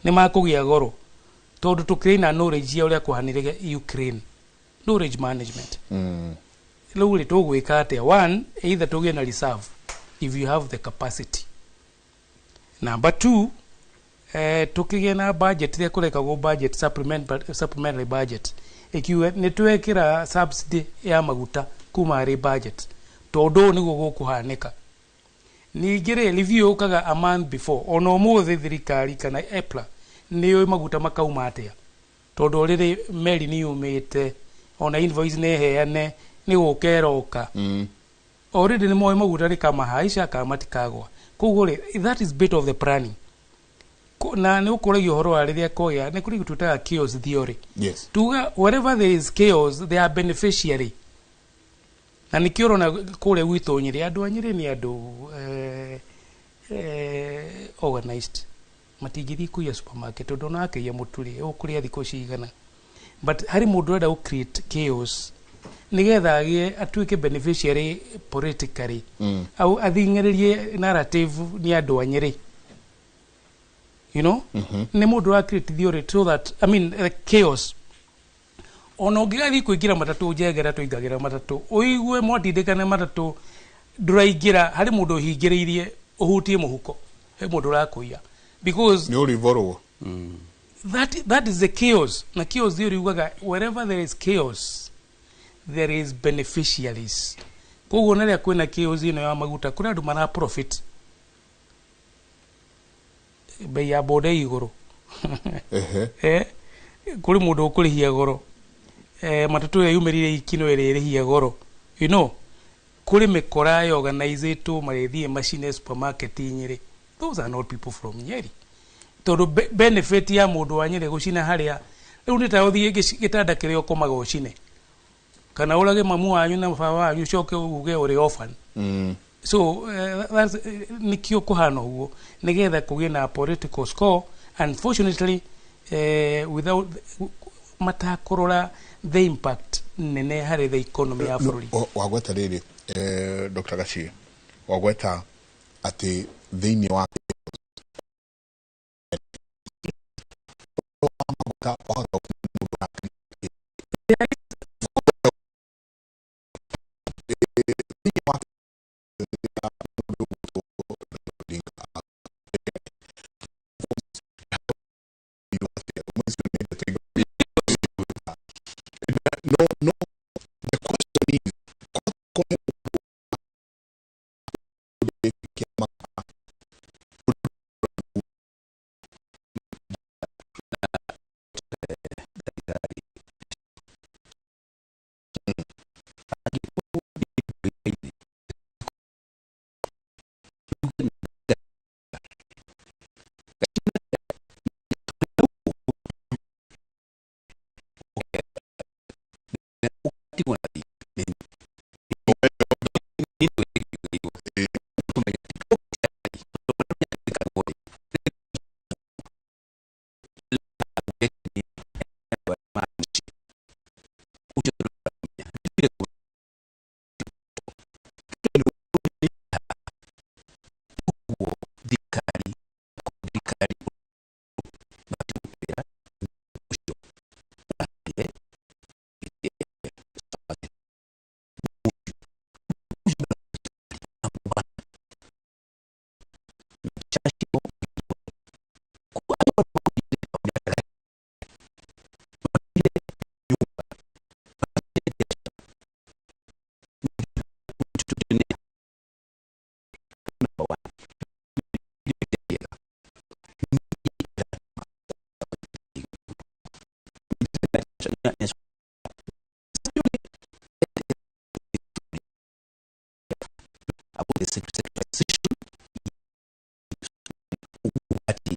nĩ makũgĩa goro tondũ tũkĩrĩ na knowledge ya ũrĩa kũhanĩrĩre Ukraine, knowledge management. Rĩu rĩ tũgwĩka atĩa? One, either tũgĩe na reserve if you have the capacity. Number 2, tũkĩgĩe na budget ĩrĩa kũrekagwo budget supplementary budget ĩkiuga nĩ twekĩra subsidy ya maguta kuma harĩ budget tondũ ũũ nĩguo gũkũhanĩka. Ningĩ rĩ review yũkaga a month before. Ona ũmũthĩ thirikari kana EPRA nĩ yũĩ maguta makauma atĩa tondũ rĩrĩ meri nĩ yumĩte ona invoice nĩ heane nĩ gũka ĩroka. Already nĩ moĩ maguta rĩ kamahaica kana matikagwa. Koguo rĩ that is bit of the planning. Na nĩ ũkũragia ũhoro wa rĩrĩa kwagĩa nĩ kũrĩ twĩtaga chaos theory. Yes. Tuga wherever there is chaos there are beneficiary. Na nĩkĩo ũrona kũrĩa gwitũ Nyĩrĩ, andũ a Nyĩrĩ nĩ andũ organized, matingĩthiĩ kũiya supermarket tondũ ona akĩiya mũtu rĩ, ũkũrĩa thikũ cigana? But harĩ mũndũ ũrenda gũ create chaos nĩgetha agĩe atuĩke beneficiary politically, au athing'ĩrĩrie narrative nĩ andũ a Nyĩrĩ, nĩ mũndũ wa create theory so that, I mean, chaos. Ona ũngĩgathiĩ kũingĩra matatũ njengera, tũingagĩra matatũ, ũigue mwatindĩkana matatũ ndũraingĩra, harĩ mũndũ ũhingĩrĩirie ũhutie mũhuko, he mũndũ ũrakũiya because nĩ ũrivorwo. That is the chaos. Na chaos theory yugaga wherever there is chaos, there is beneficiaries. Koguo na rĩrĩa kwĩna chaos ĩno ya maguta, kũrĩ andũ mara profit. Bei ya boda ĩ igũrũ. Kũrĩ mũndũ ũkũrĩhia goro, matatũ ĩrĩa yumĩrire ikino ĩrĩa ĩrĩhia goro, kũrĩ mĩkora yorganizĩtwo marĩthiĩ macine supermarket Nyĩrĩ. Those are not people from Nyeri, tondũ benefit ya mũndũ wa Nyĩrĩ gũcina harĩa rĩu nĩ ta ũthiĩ gĩtanda kĩrĩa ũkomaga ũcine, kana ũrage mamu wanyu na baba wanyu, ũcoke uge ũrĩ orphan. So that's, nikio kuhana ũguo nigetha kũgĩe na political score. Unfortunately, without matakũrora the impact nene harĩ the economy ya bũrũri. Wagweta rĩrĩ, Dr. Gachie, wagweta atĩ thĩinĩ wa maguta wahota mũndũ thĩinĩ wa mũndũ Odinga. No, the question is, kĩama. Tigwo na thirikari ũcio. About the sectorization ati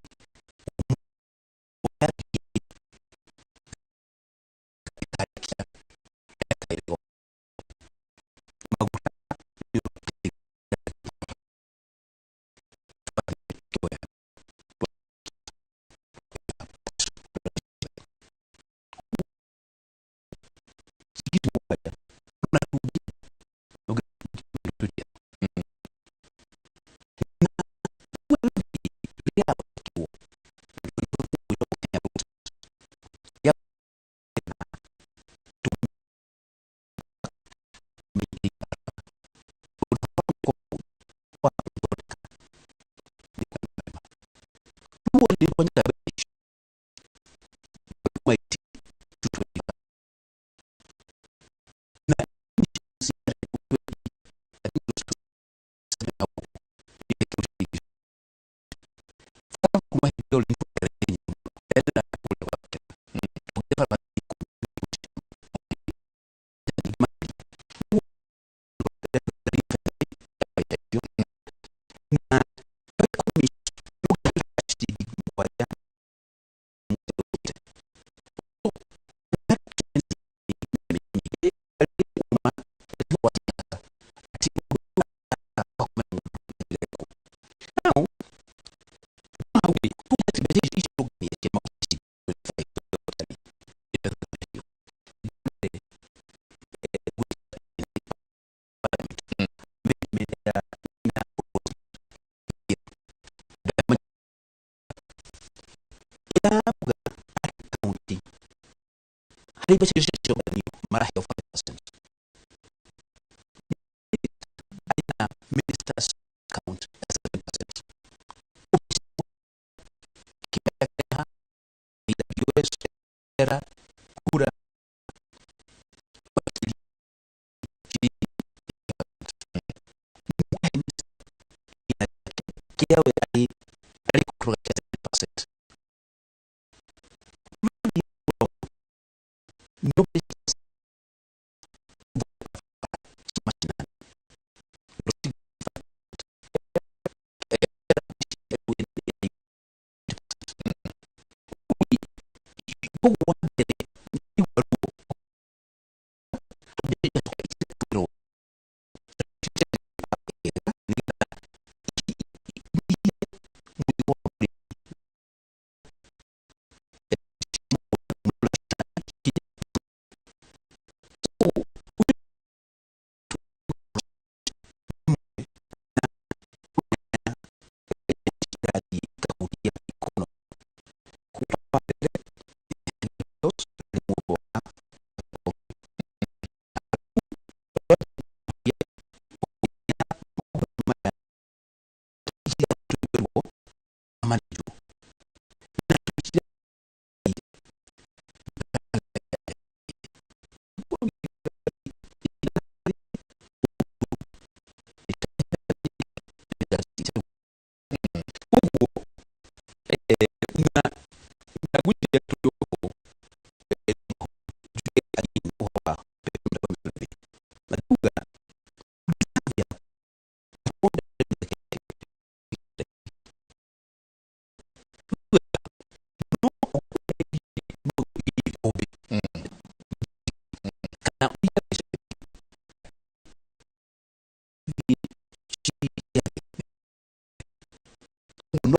maguta. Harĩ mbeca icio cionganio maraheo 5%. Na ministers count 7%. AWS era kura kĩrĩa we arĩ kũrora 7%. No mashinani. Koguo wa mbere no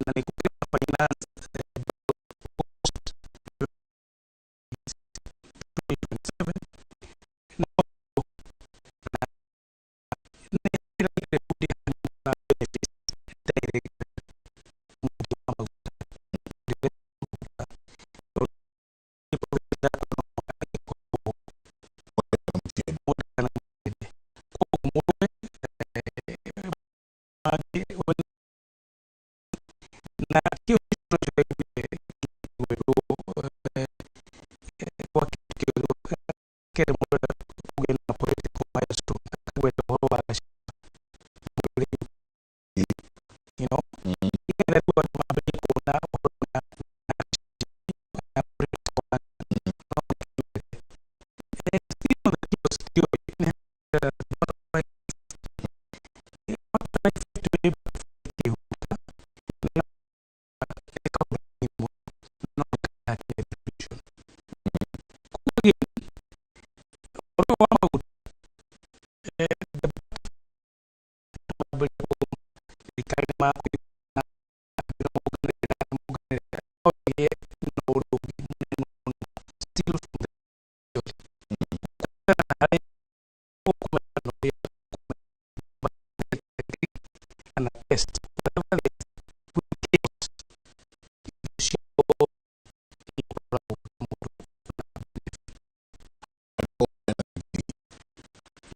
Na nĩ kũrĩ finance post 2027 no na nĩ na benefits direct mwendia wa maguta. Na kĩu kwa kĩrĩ mũndũ kũgĩa na political milestone akagweta ũhoro wa nĩgetha rĩu andũ mambĩrĩrie kuona ũhoro na political. Still on the chaos theory, ũhoro wa maguta, thirikari nĩmakũmonganĩrĩra no ĩgĩe na ũndũ ũngĩ mũnene mũno still from the theory. Harĩa ũkũmenya na ũrĩa kana test whatever there is with chaos ciothe ikoragwo mũndũ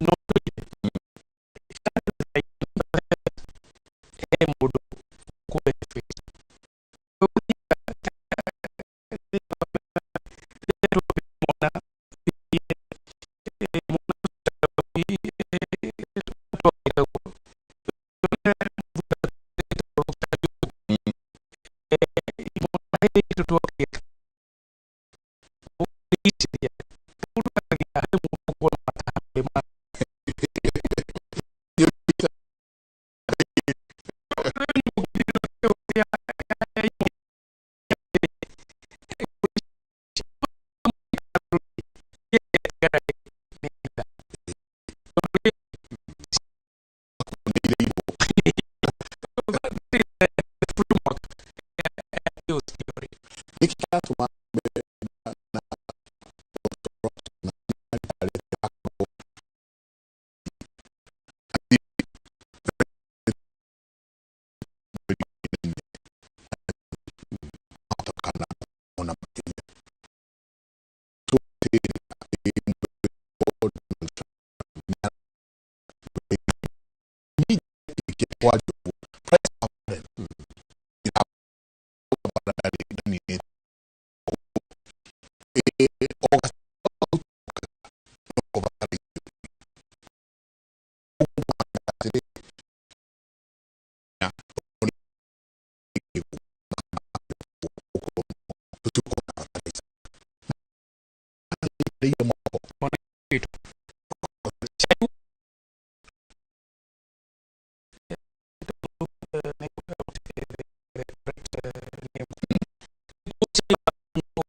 no he mũndũ kũ benefit. Nĩkĩ kĩratũma na kana ona makĩria price of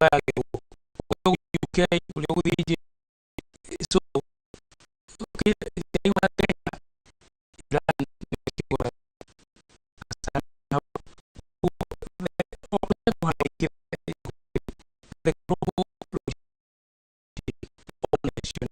barrel UK ũrĩa ũgũthiĩ so wa Kenya Iran nĩkĩgũra the global nation.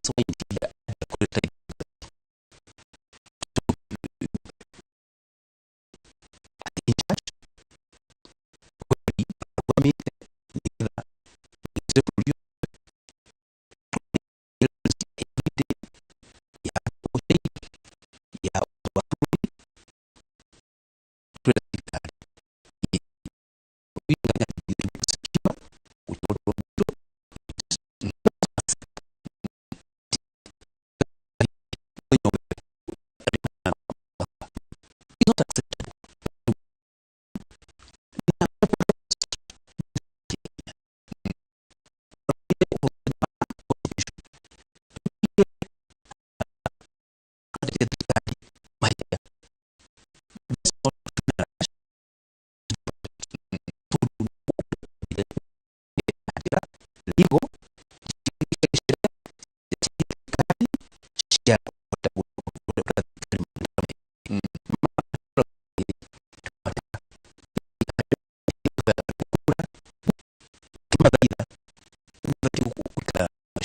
Rais wa Interior kuleta in charge not acceptable.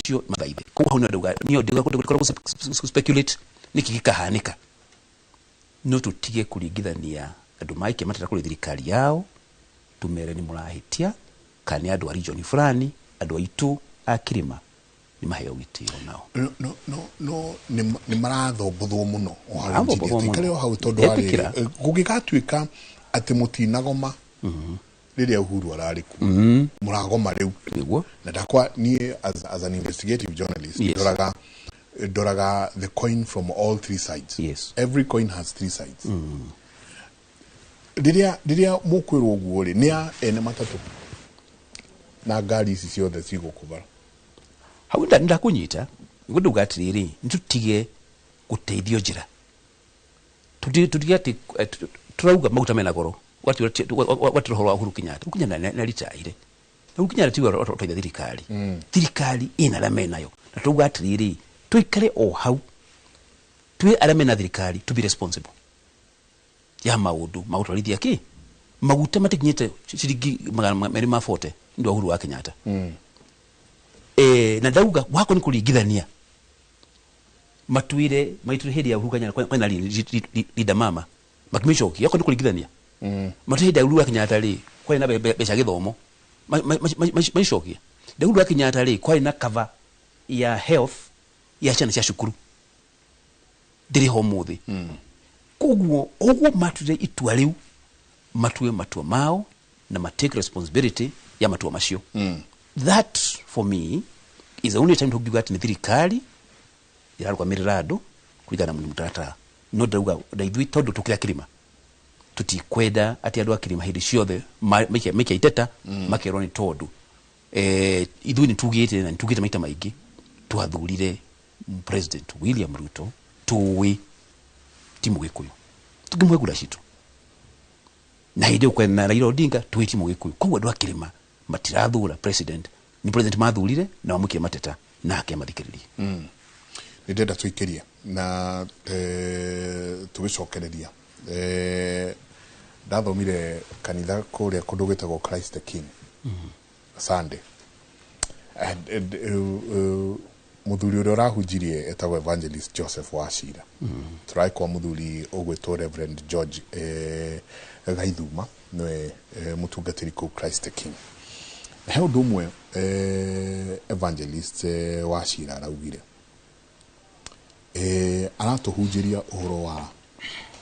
Legal mathaithe koguo hau ndio ndio ndio speculate niki gikahanika no tutige kuringithania andu maike mateta kuri thirikari yao tumere ni murahitia kana ni andu a region fulani andu aitu a kirima ni maheo gitio nao no no no ni marathombotho muno o hau kare o hau tondu ari gugigatuika ati mutinagoma riria Uhuru arari ku muragoma riu niguo na ndakwa nie as an investigative journalist yes. Ndoraga the coin from all three sides. Yes. Every coin has three sides. Riria mukwirwo uguo ri ni a ene matatu na ngari ici ciothe cigukubara hau ndakunyita niguo ndauga atiriri nitutige guteithio njira tutige ati turauga maguta mena goro wati roho wa Uhuru Kenyatta Uhuru Kenyatta na ritaire Uhuru Kenyatta tiwe otoitha thirikari thirikari ina aria menayo na turauga atiriri tuikare o hau twi aria mena thirikari to be responsible ya maundu magutwarithia ki maguta matikinyite ciringi 240 ndu Uhuru wa Kenyatta na ndauga wako ni kuringithania matuire maitu hindi ya Uhuru Kenyatta kwena linda mama makimishoki yako ni kuringithania matuire hindi ya Uhuru wa Kenyatta ri kwari na mbeca githomo maicokia Uhuru wa Kenyatta ri kwari na cover ya health ya ciana cia cukuru ndiri ho muthi koguo oguo matuire itua riu matue matua mao na ma take responsibility ya matua macio. That for me is the only time to give ni thirikari irarũgamĩrĩra andũ kũringana na mũtaratara no ndauga ndaithuĩ tondũ tũkĩra kĩrĩma tutikwenda atĩ andũ a kĩrĩma hĩndĩ ciothe maikia iteta makerwo nĩ tondũ ithuĩ nĩ tugĩte na nĩ tugĩte maita maingĩ twathurire President William Ruto tũĩ ti Mũgĩkũyũ tũkĩmũhe kura citũ na hĩndĩ ĩyo kwena Raila Odinga tũĩ ti Mũgĩkũyũ koguo andũ a kĩrĩma matirathura president ni president mathurire na mamũikie mateta nake amathikĩrĩrie. Nĩ ndĩrenda tũikĩrie na tũgĩcokereria ndathomire kanitha kũrĩa kũndũ gwĩtagwo Christ the King Sunday and muthuri ũrĩa ũrahunjirie etagwo Evangelist Joseph Wachira tũrarĩ kwa muthuri ũgwĩtwo Reverend George Gaithuma nĩwe mũtungatĩri kũu Christ the King. He ũndũ ũmwe Evangelist Wachira araugire aratũhunjĩria ũhoro wa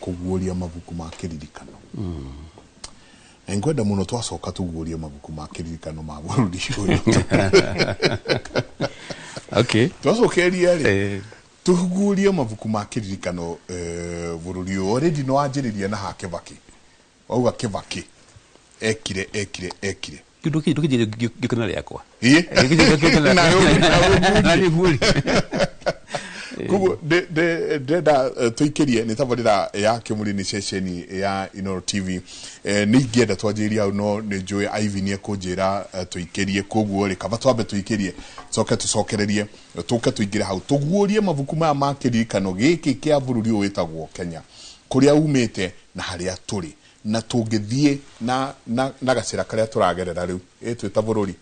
kũguũria mabuku ma kĩririkano. Na ngwenda mũno twacoka tũguũrie mabuku ma kĩririkano ma bũrũri ũyũ. Okay. Twacokeria rĩ tũguũrie mabuku ma kĩririkano bũrũri ũyũ already no wanjĩrĩria na ha Kibaki wauga Kibaki ekire ekire ndũkĩnjĩre gĩkeno rĩakwa. Koguo ndĩrenda tũikĩrie nĩ tabarĩra ya Kĩmũrĩ nĩ ceceni ya Inooro TV. Nĩ ingĩenda twanjĩrĩrie hau no nĩ njũĩ Ivy nĩ ekũnjĩra tũikĩrie koguo rĩ kaba twambe tũikĩrie coke tũcokererie tũke tũingĩre hau tũguũrie mabuku maya ma kĩririkano gĩkĩ kĩa bũrũri ũyũ wĩtagwo Kenya kũrĩa umĩte na harĩa tũrĩ na tũngĩthiĩ na gacĩra karĩa tũragerera rĩu ĩ twĩ ta bũrũri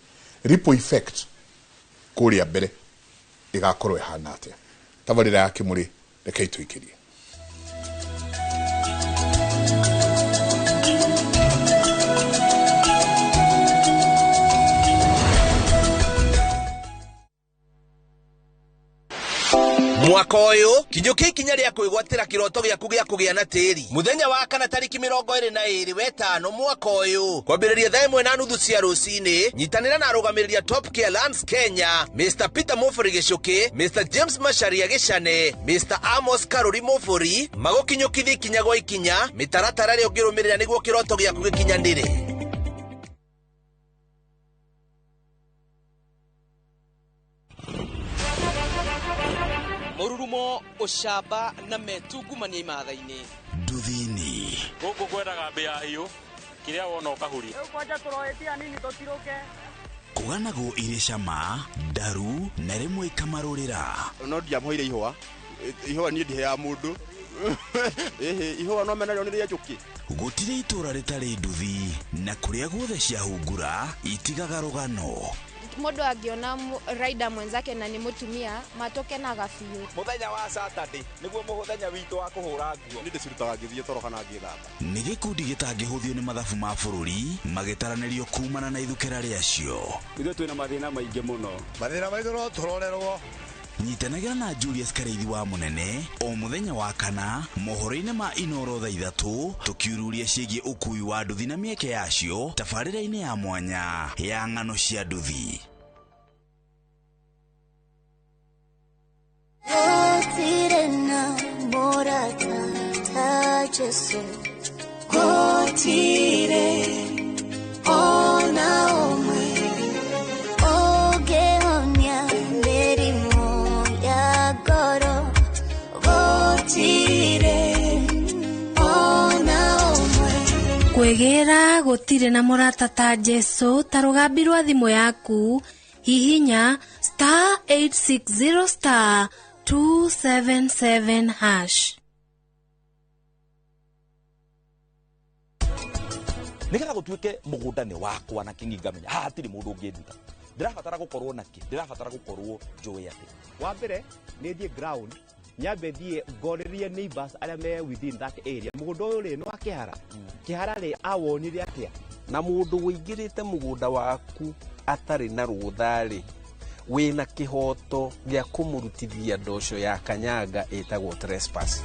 ripple effect kũrĩa mbere Igakorwo ihana atia? Tabarira ya Kimuri reke ituikirie. Mwaka ũyũ kinyũkia ikinya rĩa kwĩgwatĩra kĩroto gĩaku gĩa kũgĩa na tĩri mũthenya wa kana tarĩki 25 wetano mwaka ũyũ kwambĩrĩria 1:30 cia rũcinĩ. Nyitanĩra na arũgamĩrĩri a Top Care Lands Kenya, Mr Peter Mufuri Gĩcũkĩ, Mr James Macharia Gĩcane, Mr Amos Karuri Mufuri, magũkinyũkithia ikinya gwa ikinya mĩtaratara ĩrĩa ũngĩrũmĩrĩra nĩguo kĩroto gĩaku gĩkinyanĩre. Mururumo ucamba na metungumania imatha-inĩ nduthini gũkũ kwendaga mbĩa hiũ kĩrĩa wona ũkahuria kwanja tũroetia nini tũtirũke kũganagwo irĩ cama ndaru na rĩmwe ikamarũrĩra. No ndiamũheire ihũa, ihũa niĩ ndiheaga mũndũ. Ĩhĩ ihũa no menarĩo nĩ rĩa njũkĩ. Gũtirĩ itũra rĩtarĩ nduthi na kũrĩa guothe ciahungura itigaga rũgano. Mundu angiona rider mwenzake na ni mutumia matokenaga biũ. Muthenya wa Saturday niguo muthenya witũ wa kũhũra nguo. Nĩ ndĩcirutaga ngĩthiĩ toro kana ngĩthamba. Nĩ gĩkundi gĩtangĩhũthio nĩ mathabu ma bũrũri magĩtaranĩrio kumana na ithukĩra rĩacio. Ithuĩ twĩna mathĩna maingĩ mũno. Mathĩna maitũ no tũrorerwo. Nyitanagĩra na Julius Kareithi wa Munene o muthenya wa kana mohoro-inĩ ma Inoro thaa 3 tukiururia ciĩgiĩ ũkui wa nduthi na mĩeke yacio tabarĩra-inĩ ya mwanya ya ng'ano cia nduthi. Gũtirĩ na mũrata ta Jesũ, gũtirĩ ona ũmwe ũngĩhonia mĩrimũ ya ngoro, gũtirĩ ona ũmwe. Kwĩgĩra gũtirĩ na mũrata ta Jesũ ta rũgambi rwa thimũ yaku hihinya *860 *277# Nigetha gutuike mugunda ni wakwa na kingi ngamenya haha hatiri mundu unginduta ndirabatara gukorwo naki ndirabatara gukorwo njui ati wa mbere ni thie ground nyambe thie ngorĩrie neighbors arĩa me within that area mũgũnda ũyũ rĩ nĩ wa kĩhara kĩhara rĩ awonire atĩa na mũndũ ũingĩrĩte mũgũnda waku atarĩ na rũtha rĩ wĩna kĩhoto gĩa kũmũrutithia ndoco ya kanyanga ĩtagwo trespass.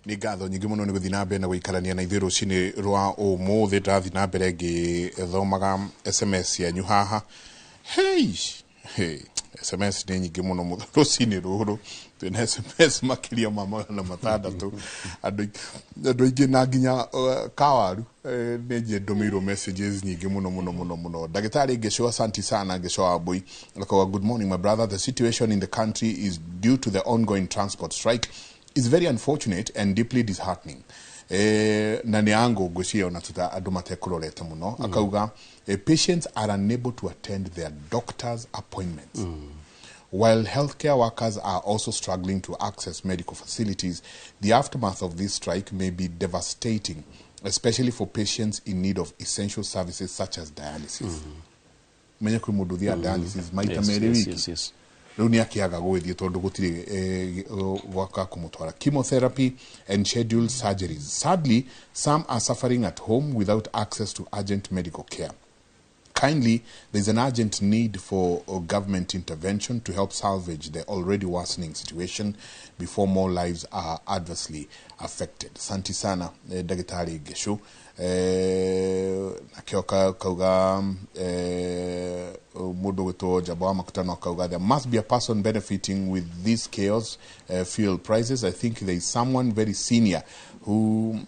Nĩ ngatho nyingĩ mũno nĩ gũthiĩ na mbere na gũikarania na ithuĩ rũcinĩ rwa ũmũthĩ. Ndĩrathiĩ na mbere ngĩthomaga SMS yanyu haha. Hey, hey, SMS nĩ nyingĩ mũno rũcinĩ rũrũ. Twĩna SMS makĩria ma 600. Andũ aingĩ na nginya kawaru nĩ njie ndũmĩirwo messages nyingĩ mũno mũno mũno mũno. Ndagĩtarĩ Ngeco, asanti sana Ngeco wa Mbui. Akauga, good morning my brother, the situation in the country is due to the ongoing transport strike is very unfortunate and deeply disheartening. Na nĩ ango ngwĩciria ona tuta andũ matekũrorete mũno. Akauga patients are unable to attend their doctor's appointments. While healthcare workers are also struggling to access medical facilities, the aftermath of this strike may be devastating, especially for patients in need of essential services such as dialysis. Menye kwĩ mũndũ ũthiaga dialysis maita merĩ wiki. Rĩu nĩ akĩaga gũgĩthiĩ tondũ gũtirĩ gwaka kũmũtwara. Chemotherapy and scheduled surgeries. Sadly, some are suffering at home without access to urgent medical care. Kindly, there's an urgent need for government intervention to help salvage the already worsening situation before more lives are adversely affected. Santi sana, Daktari Geshu. Nakio kauga mundu gwitwo Jamba wa Makutano kauga there must be a person benefiting with this chaos fuel prices. I think there is someone very senior who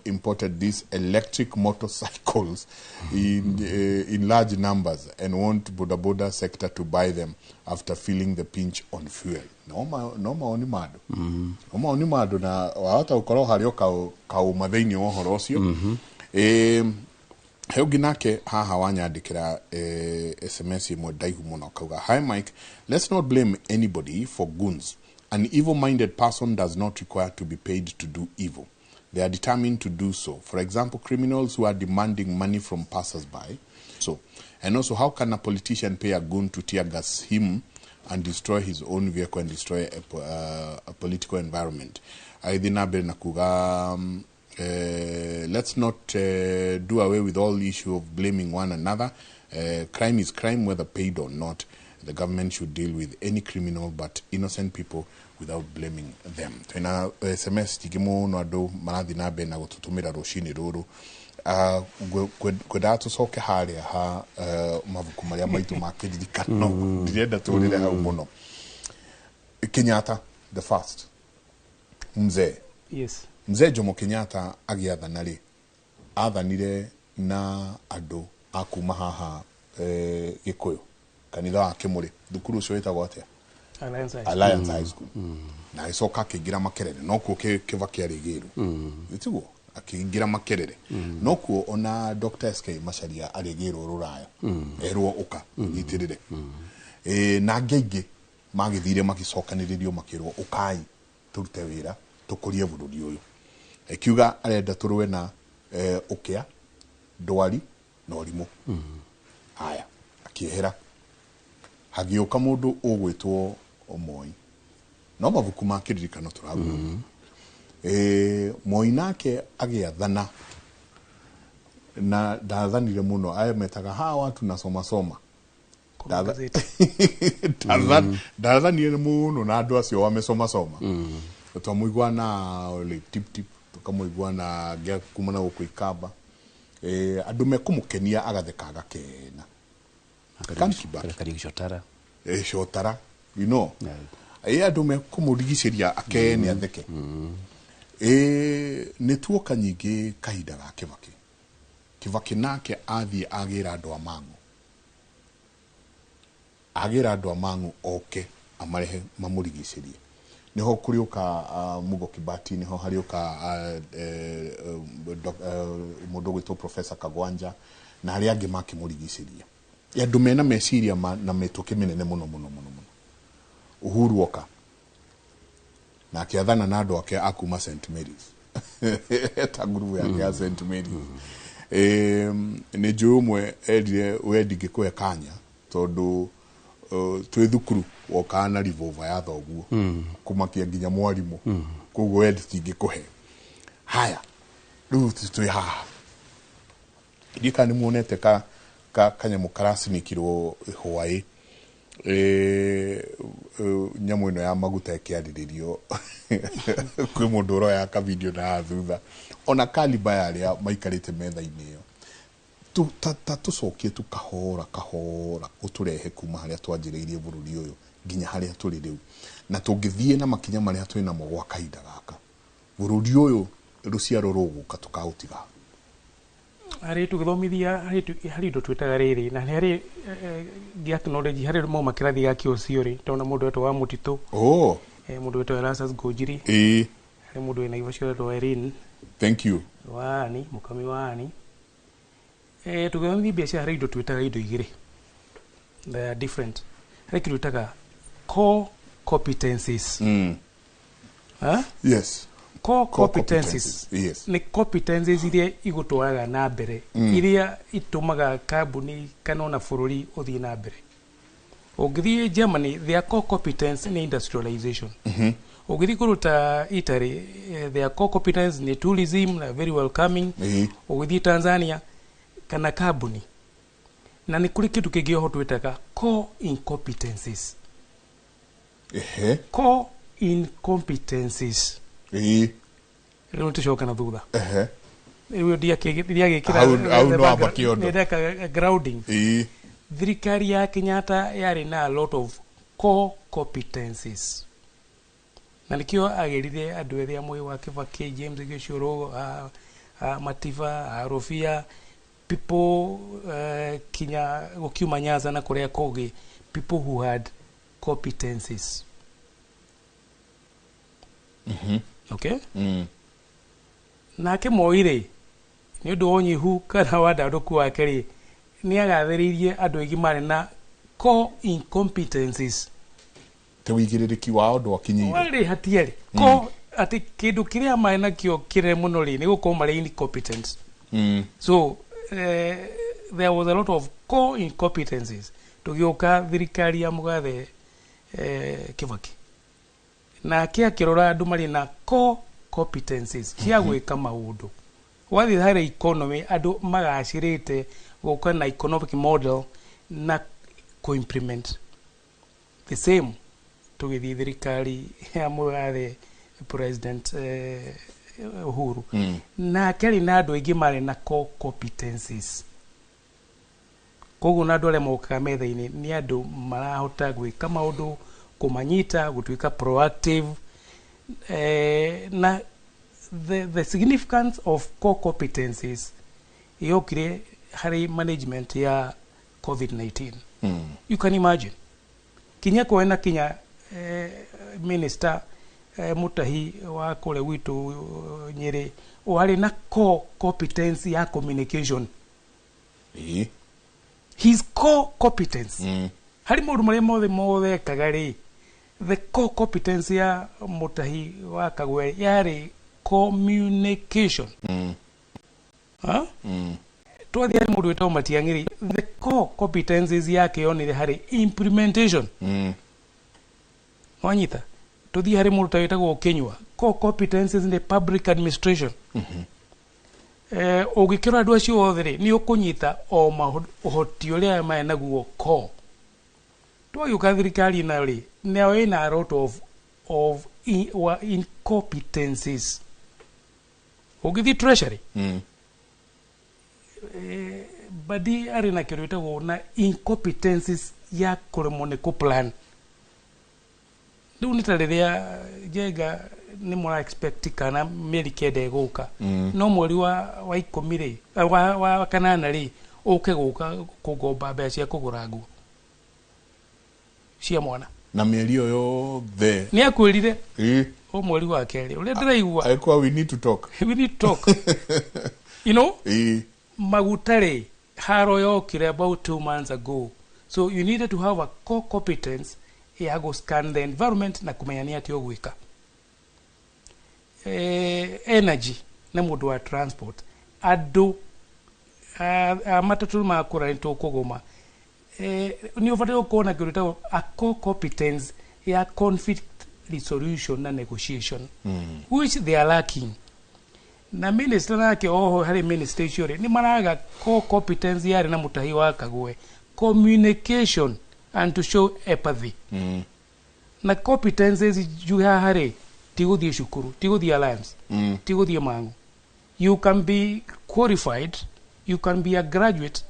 imported these electric motorcycles in large numbers and want boda boda sector to buy them after feeling the pinch on fuel. No maoni mado. No maoni mado na wahota ukorwo harĩ o kauma thĩinĩ wa ũhoro ũcio. He ũngĩ nake haha wanyandĩkĩra SMS ĩmwe ndaihu mũno, akauga, "Hi Mike, let's not blame anybody for goons. An evil minded person does not require to be paid to do evil. They are determined to do so. For example, criminals who are demanding money from passers-by. So, and also, how can a politician pay a goon to tear gas him and destroy his own vehicle and destroy a political environment?" Agĩthiĩ na mbere na kuga, "Let's not do away with all issue of blaming one another. Crime is crime whether paid or not. The government should deal with any criminal but innocent people without blaming them." Twĩna SMS nyingĩ mũno, andũ marathiĩ na mbere na gũtũtũmĩra rũcinĩ rũrũ. Ngwendaga tũcoke harĩa ha mabuku marĩa maitũ ma kĩririkano. Ndirenda tũrĩre hau mũno. Kenyatta the first, mzee, mzee Jomo Kenyatta agĩathana rĩ, athanire na andũ a kuma haha Gĩkũyũ, kanitha wa Kĩmũrĩ, thukuru ũcio wĩtagwo atĩa? Alliance High School. Alliance High School. Na agĩcoka akĩingĩra Makerere, nokuo Kĩbakĩ arĩ Gĩrũ, tiguo? Akĩingĩra Makerere, nokuo ona Dr. SK Macharia arĩ Gĩrũ rũraya, erwo ũka nyitĩrĩre. Na angĩ aingĩ magĩthire magĩcokanĩrĩrio, makĩrwo ũkai tũrute wĩra tũkũrie bũrũri ũyũ. Ekiuga arenda tũrũe na ũkĩa, ndwari na ũrimũ. Haya, akĩehera, hagĩũka mũndũ ũgwĩtwo Moi. No mabuku ma kĩririkano tũraguo. Moi nake agĩathana na ndathanire mũno, aya metaga hawa tunasoma soma. Ndathanire mũno na andũ acio wamesoma soma. Twamũigua na Ole Tip Tip, tũkamũigua na ngĩa kuma na gũkũ Ikamba. Andũ mekũmũkenia agatheka agakena. Kan Kibaki. Kariuki Chotara. Chotara, you know. Andũ mekũmũrigicĩria akene atheke. Nĩ tuoka nyingĩ kahinda ga Kibaki. Kibaki nake athiĩ agĩra andũ a Mang'u. Agĩra andũ a Mang'u oke amarehe mamũrigicĩrie. Niho kũrĩũka Mugo Kibati, niho harĩũka mũndũ ũgwĩtwo Professor Kagwanja na arĩa angĩ makĩmũrigicĩria. Andũ mena meciria na mĩtũkĩ mĩnene mũno mũno mũno mũno. Uhuru oka na akĩathana na andũ ake a kuma St Mary's, ta ngurubu yake ya St Mary's. Nĩ njũĩ ũmwe erire we ndingĩkũhe kanya tondũ twĩ thukuru wokaga na revolver ya thoguo kũmakia nginya mwarimũ, koguo we ndingĩkũhe. Haya, rĩu twĩ haha, ndiũĩ kana nĩ muonete ka kanyamũ karacinikirwo hwaĩ, nyamũ ĩno ya maguta ĩkĩarĩrĩrio, kwĩ mũndũ ũroya ka video na haha thutha, ona kaliba ya arĩa maikarĩte metha-inĩ ĩyo. Ta tũcokie tu kahora kahora ũtũrehe kuma harĩa twanjĩrĩirie bũrũri ũyũ nginya harĩa tũrĩ rĩu, na tũngĩthiĩ na makinya marĩa twĩ namo gwa kahinda gaka, bũrũri ũyũ rũciaro rũgũka tũkaũtiga. Harĩ tũgĩthomithia harĩ indo twĩtaga rĩrĩ na harĩ ngĩ acknowledge harĩ mauma kĩrathi gĩa kĩũcio rĩ, tondũ mũndũ wetwo wa mũtitũ, mũndũ wetwo Erastus Ngũnjiri, harĩ mũndũ wĩna ibacio wetwo Irene. Thank you. Waani mũkami waani. Tũgĩthomithia biacara harĩ indo twĩtaga indo igĩrĩ, they are different. Harĩ kĩndũ twĩtaga core competencies. Yes. Core competencies. Yes. Nĩ competencies iria igũtwaraga na mbere, iria itũmaga kambuni kana ona bũrũri ũthiĩ na mbere. Ũngĩthiĩ Germany, their core competence nĩ industrialization. Ũngĩthiĩ kũndũ ta Italy, their core competence nĩ tourism na very welcoming. Ũgĩthiĩ Tanzania kana kambuni, na nĩ kũrĩ kĩndũ kĩngĩ oho twĩtaga core incompetencies. Core incompetencies. Rĩu tũcoka na thutha. Rĩu ndiagĩkĩra Hau no amba kĩondo. Ndeka grounding. Thirikari ya Kenyatta yarĩ na a lot of core competencies, na nĩkĩo agĩrire andũ ethĩ a Moi wa Kibaki, James Gĩchũrũ, Matiba, Rũbia, people kinya gũkiuma Nyanza na kũrĩa kũngĩ, people who had competencies. Okay? Nake Moi rĩ, Nĩ ũndũ wa ũnyihu kana wandandũku wake rĩ, nĩ agathĩrĩirie andũ aingĩ marĩ na core incompetencies. Te wĩigĩrĩrĩki wao ndwakinyĩire. Warĩ hatiarĩ ko atĩ kĩndũ kĩrĩa marĩ nakĩo kĩnene mũno rĩ, nĩ gũkorwo marĩ incompetent. So there was a lot of core incompetencies. Tũgĩũka thirikari ya mũgathe Kibaki, nake akĩrora andũ marĩ na core competencies cia gwĩka maũndũ. Wathiĩ harĩ economy, andũ magacĩrĩte gũka na economic model na kũ-implement the same. Tũgĩthiĩ thirikari ya mũgathe President Uhuru, nake arĩ na andũ aingĩ marĩ na core competencies. Koguo na andũ arĩa mokaga metha-inĩ nĩ andũ marahota gwĩka maũndũ, kũmanyita, gũtuĩka proactive, na the significance of core competencies yokire harĩ management ya COVID-19. You can imagine kinya kwena kinya minister Mutahi wa kũrĩa gwitũ Nyĩrĩ, warĩ na core competence ya communication. His core competence harĩ maũndũ marĩa mothe mothe ekaga rĩ, the core competence ya Mutahi wa Kagwe yarĩ communication. Ha? Twathiĩ harĩ mũndũ wĩtagwo Matiang'i, the core competencies yake yonire harĩ implementation. Wanyita? Tũthiĩ harĩ mũndũ ta wĩtagwo Kinyua, core competencies nĩ public administration. Ũngĩkĩrora andũ acio othe rĩ, nĩ ũkũnyita o ũhoti ũrĩa marĩ naguo core. Twagĩũka thirikari nayo rĩ, nayo ĩna a lot of incompetencies. Ũngĩthiĩ treasury, Badi arĩ na kĩndũ gĩtagwo na incompetencies ya kũremwo nĩ kũplan. Rĩu nĩ ta rĩrĩa Njenga nĩ mũra expect kana mĩeri 9 ĩgũka, no mweri wa 10 rĩ, wa 8 rĩ, ũke gũka kũngomba mbeca cia kũgũra nguo cia mwana. Na mĩeri ĩyo yothe. Nĩ akwĩrire o mweri wa 2 ũrĩa ndĩraigua. Aikuwa we need to talk. We need to talk. Maguta rĩ, haro yokire about 2 months ago, so you needed to have a core competence ya go scan the environment na kũmenya nĩ atĩ ũgwĩka. Energy na mũndũ wa transport, andũ a matatũ makũra nĩ tũkũgũma, nĩ ũbataire gũkorwo na kĩndũ gĩtagwo a core competence ya conflict resolution na negotiation, which they are lacking. Na minister nake oho harĩ minister icio rĩ, nĩ maraga core competence yarĩ na Mũtahi wa Kagwe, communication and to show empathy. Na competences njuge haha rĩ, ti gũthiĩ cukuru, ti gũthiĩ Alliance, ti gũthiĩ Mang'u. You can be qualified, you can be a graduate,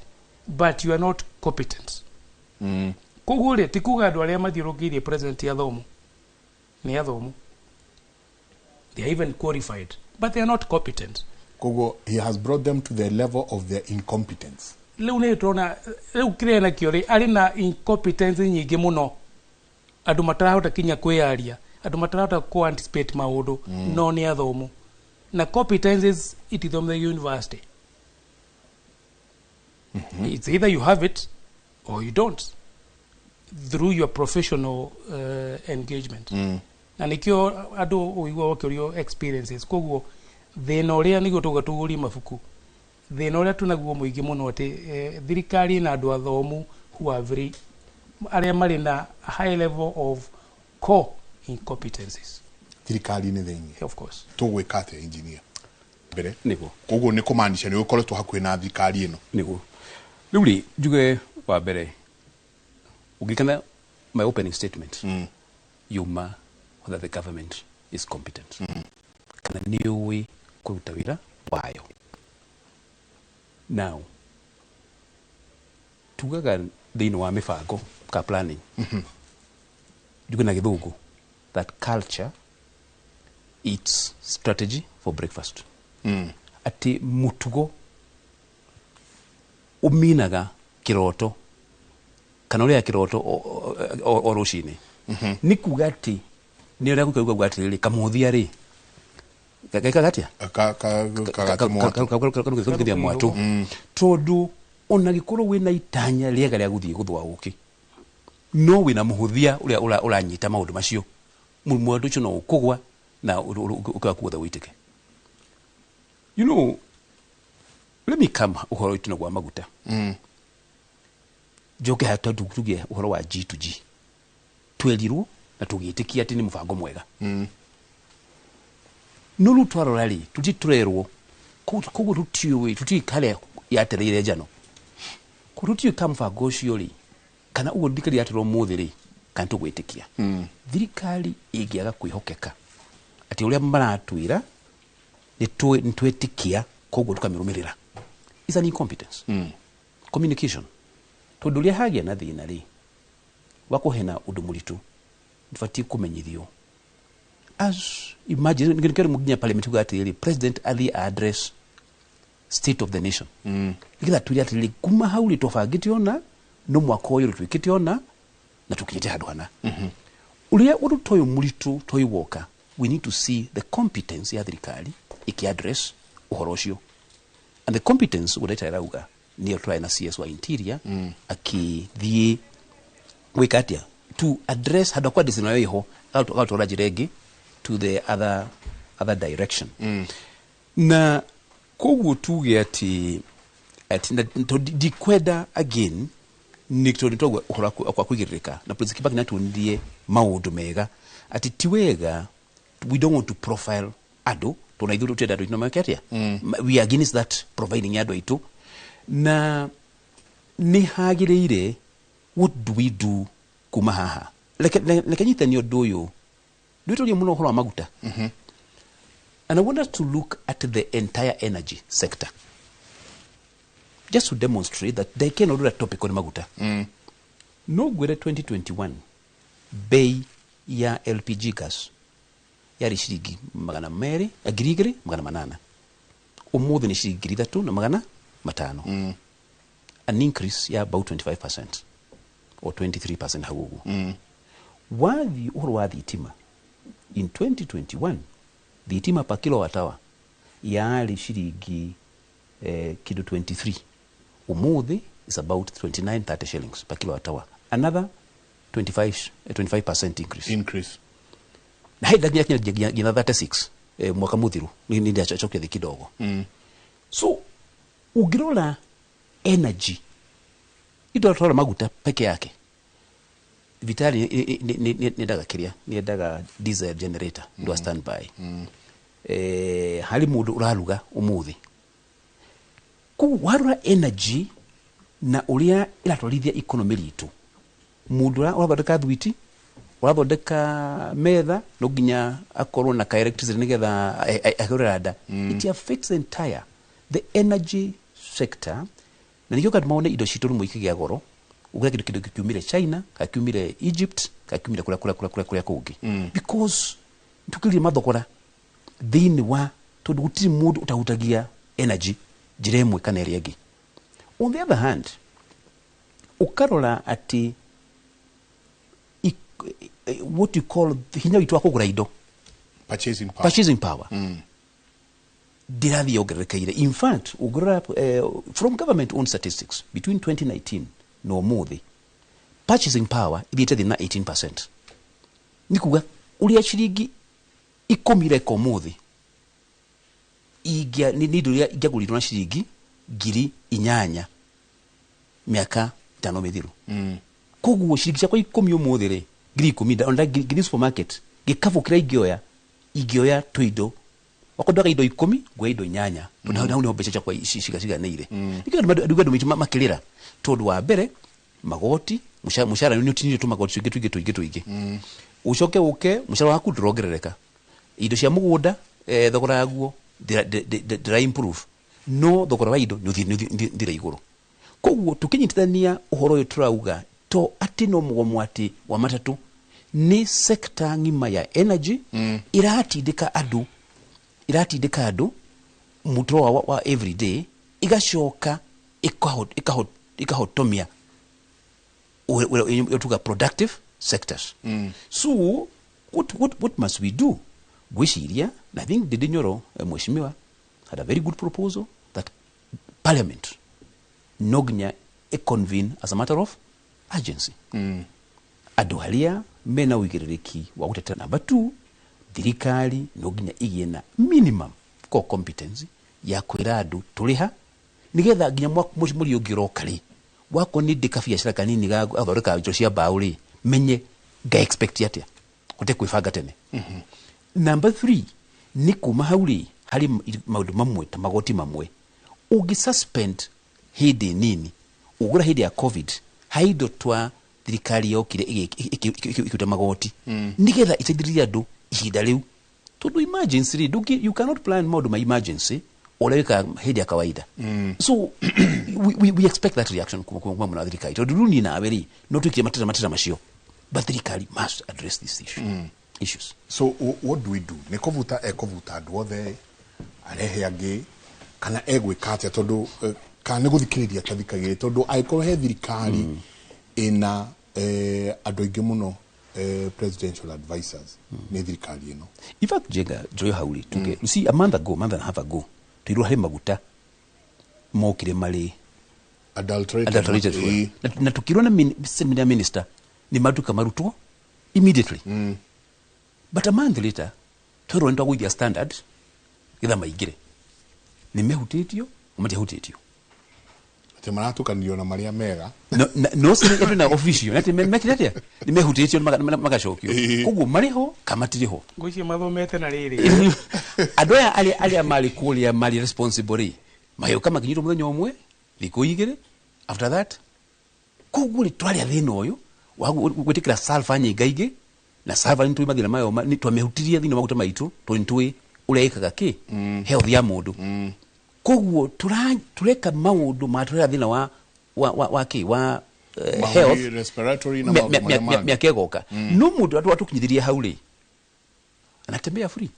but you are not competent. Koguo rĩ, ti kuga andũ arĩa mathiũrũrũkĩirie president athomu nĩ athomu. They are even qualified, but they are not competent. Koguo he has brought them to the level of their incompetence. Rĩu nĩ tũrona rĩu kĩrĩa nakĩo rĩ, arĩ na incompetence nyingĩ mũno, andũ matarahota kinya kwĩyaria, andũ matarahota ku anticipate maũndũ. No nĩ athomu, na competences itithomithagio university. It's either you have it or you don't through your professional engagement. Na nikio andũ ũigua wakĩũrio experiences. Koguo thĩna ũrĩa nĩguo tauga tũgũrie mabuku, thĩna ũrĩa tunaguo mũingĩ mũno atĩ thirikari na andũ athomu who are very, arĩa marĩ na high level of core incompetencies. Thirikari-inĩ thĩinĩ. Of course. Tũgwĩka atĩa, engineer? Mbere Nĩguo. Koguo nĩ kũmaanisha nĩ ũkoretwo hakuhĩ na thirikari ĩno. Nĩguo. Rĩu rĩ, njuge wa mbere, ũngĩkana my opening statement yuma whether the government is competent kana nĩ ũĩ kũruta wĩra wayo. Now tugaga thĩinĩ wa mĩbango ka planning, njuge na Gĩthũngũ that culture eats strategy for breakfast, atĩ mũtugo ũminaga kĩroto kana ũrĩa kĩroto o rũcinĩ. Nĩ kuga atĩ nĩ ũrĩa gũkauga atĩrĩrĩ, Kamũthia rĩ, Gekaga atia? Kagatũmithia mwatũ, tondũ ona gĩkorwo wĩna itanya rĩega rĩa gũthiĩ gũthũa ũkĩ, no wĩna mũhũthia ũrĩa ũranyita maũndũ macio, mwatũ ũcio no ũkũgwa na ũkĩ waku wothe ũitĩke. Let me come ũhoro witũ gwa maguta. Njoke haha tondũ tuge ũhoro wa G2G, twerirwo na tũgĩtĩkia atĩ nĩ mũbango mwega. No rĩu twarora rĩ, tũtirĩ tũrerwo, koguo tũtiũĩ, tũtiũĩ harĩa yatereire njano, koguo tũtiũĩ ka mũbango ũcio rĩ, kana ũguo thirikari yatũra ũmũthĩ rĩ, kana tũgwĩtĩkia. Thirikari ĩngĩaga kwĩhokeka atĩ ũrĩa maratwĩra nĩ twĩtĩkia, koguo tũkamĩrũmĩrĩra, is an incompetence. Communication, tondũ ũrĩa hagĩa na thĩna rĩ wa kũhena ũndũ mũritũ, ndũbatiĩ kũmenyithio. As imagine nĩkĩo nginya parliament kuga atĩrĩrĩ, president athiĩ address state of the nation, nĩgetha twĩre atĩrĩrĩ, kuma hau rĩ, twabangĩte ona no mwaka ũyũ rĩ, twĩkĩte ona na tũkinyĩte handũ hana. Ũrĩa ũndũ ta ũyũ mũritũ ta ũyũ woka, we need to see the competence ya thirikari ĩkĩ address ũhoro ũcio, and the competence ũrĩa ĩrauga nĩyo tũrarĩ na CS wa interior akĩthiĩ gwĩka atĩa to address handũ kwa address nayo ĩho, agatwara njĩra ĩngĩ to the other direction. Na koguo tuge atĩ tondũ ndikwenda again, nĩ tondũ twaguo ũhoro wa kũigĩrĩrĩka na President Kibaki nĩatuonirie maũndũ mega atĩ ti wega, we don't want to profile andũ, tondũ na ithuĩ tũrenda andũ aitũ meke atĩa. We are against that profiling ya andũ aitũ, na nĩ hagĩrĩire, what do we do kuma haha? Reke nyitanie ũndũ ũyũ ndwĩtũrie mũno ũhoro wa maguta. And I want us to look at the entire energy sector just to demonstrate that ndekena ũndũ ũrĩa topic nĩ maguta. No ngwĩre 2021 bei ya LPG gas yarĩ ciringi 200, 2,800, ũmũthĩ nĩ ciringi 3,500. An increase ya about 25% or 23% hau ũguo. Wathiĩ ũhoro wa thitima, in 2021 thitima per kilowatt hour yarĩ ciringi kĩndũ 23, ũmũthĩ is about 29, 30 shillings per kilowatt hour, another 25% increase. Increase. Na hĩndĩ nginya 36 mwaka mũthiru nĩ ndĩacokia thĩ kidogo. So ũngĩrora energy, indo twara maguta peke yake, thibitarĩ nĩendaga kĩrĩa, nĩendaga diesel generator ndwa standby. Harĩ mũndũ ũraruga ũmũthĩ. Koguo warora energy na ũrĩa ĩratwarithia economy ritũ, mũndũ ũrĩa ũrathondeka thwiti, ũrathondeka metha, no nginya akorwo na ka electricity nĩgetha ahũre nda. It affects the entire the energy sector, na nĩkĩo andũ maone indo citũ rĩmwe ikĩgĩa goro, ũgĩa kĩndũ kiumire China, kana kiumire Egypt, kana kiumire kũrĩa kũngĩ, because tukĩrire mathogora thĩinĩ wa, tondũ gũtirĩ mũndũ ũtahutagia energy njĩra ĩmwe kana ĩrĩa ĩngĩ. On the other hand, ũkarora atĩ what you call hinya witũ wa kũgũra indo, purchasing power, purchasing power ndĩrathiĩ yongererekeire. In fact, ũngĩrora from government owned statistics between 2019 na ũmũthĩ, purchasing power ithiĩte thĩ na 18%. Nĩ kuga ũrĩa ciringi 10 ireka ũmũthĩ nĩ indo iria ingĩagũrirwo na ciringi 8,000 mĩaka 5 mĩthiru. Koguo ciringi ciakwa 10 ũmũthĩ rĩ, 10,000, ona ngiri supermarket gĩkabũ kĩrĩa ingĩoya tũindo, okorwo ndwaga indo 10, nguoya indo 8, tondũ hau nĩho mbeca ciakwa ciganĩire. Nĩkĩo andũ aingĩ makĩrĩra, tondũ wa mbere magoti, mũcara nĩ ũtinĩtio tũmagoti tũingĩ tũingĩ tũingĩ tũingĩ. Ũcoke ũke mũcara waku ndũrongerereka, indo cia mũgũnda thogora yaguo ndĩra improve, no thogora wa indo nĩ ũthire igũrũ. Koguo tũkĩnyitithania ũhoro ũyũ tũrauga to atĩ no mũgomo atĩ wa matatũ, nĩ sector ng'ima ya energy iratindĩka andũ, iratindĩka andũ mũtũrĩre wa everyday, igacoka ikahotomia tuga productive sectors. So what must we do? Ngwĩciria na I think Ndindi Nyoro, mheshimiwa, had a very good proposal that parliament no nginya ĩconvene as a matter of urgency. Andũ arĩa mena ũigĩrĩrĩki wa gũtetera. Number two, thirikari no nginya ĩgĩe na minimum core competence ya kwĩra andũ tũrĩ ha, nĩgetha nginya mũri ũngĩ ũroka rĩ, wakorwo nĩ ndĩ kabiacara kanini ga gathondeka indo cia mbaũ rĩ, menye nga expect atĩa, hote kwĩbanga tene. Number three, nĩ kuma hau rĩ, harĩ maũndũ mamwe ta magoti mamwe ũngĩ suspend hĩndĩ nini ũgũra. Hĩndĩ ya COVID harĩ indo twa thirikari yokire ĩkĩruta magoti nĩgetha iteithĩrĩrie andũ ihinda rĩu, tondũ emergency rĩ, you cannot plan maũndũ ma emergency ũrĩa wĩkaga hĩndĩ ya kawaida. So we expect that reaction kuma mwena wa thirikari, tondũ rĩu niĩ nawe rĩ, no twĩkire mateta macio, but thirikari must address this issue, issues. So what do we do? Nĩ kũbuta ekũbuta andũ othe, arehe angĩ, kana egwĩka atĩa? Tondũ kana nĩ gũthikĩrĩria tathikagĩrĩria? Tondũ angĩkorwo he thirikari ĩna andũ aingĩ mũno, presidential advisors, nĩ thirikari ĩno. In fact, Jenga, njoyo hau rĩ, tuge, you see, a month ago, month and a half ago, twĩrwo harĩ maguta mokire marĩ adulterated, adulterated fuel. Na tukirwo na na minister nĩ matuka marutwo immediately. But a month later twerwo nĩ twagũithia standard getha maingĩre. Nĩ mehutĩtio, matiahutĩtio. Atĩ maratukanirio na marĩa mega. No no sine na official atĩ mekire atĩa, nĩ mehutĩtio magacokio. Koguo marĩ ho kana matirĩ ho? Ngwĩciria mathomete na rĩrĩ. Andũ aya arĩa marĩ kũrĩa marĩ responsible rĩ, magĩũka makinyĩrwo mũthenya ũmwe, thikũ 2 after that. Koguo rĩ, twarĩa thĩna ũyũ wa gwĩtĩkĩra sulfur nyingaingĩ, na sulfur nĩ tũĩ mathĩna mayo, nĩ twamĩhutirie thĩinĩ wa maguta maitũ, tondũ nĩ tũĩ ũrĩa ĩkaga kĩ health ya mũndũ. Koguo tureka maũndũ matũrera thĩna wa kĩ wa Mahũri, health respiratory na maũndũ marĩa mangĩ. Mĩaka ĩgoka. No mũndũ andũ atũkinyithirie hau rĩ, anatembea free.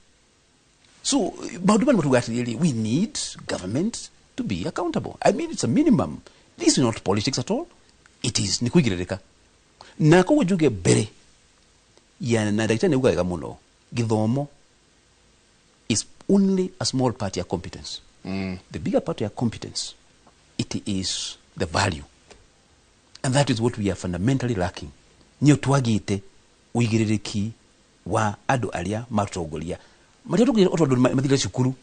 So maũndũ maya matuga atĩrĩrĩ, we need government to be accountable. I mean, it's a minimum. This is not politics at all, it is nĩ kũigĩrĩrĩka. Na koguo njuge mbere ya na ndagĩtarĩ nĩ auga wega mũno, gĩthomo is only a small part ya competence. The bigger part ya competence, it is the value, and that is what we are fundamentally lacking. Nĩyo twagĩte ũigĩrĩrĩki wa andũ arĩa matũtongoria. Matiatongoria o tondũ mathire cukuru,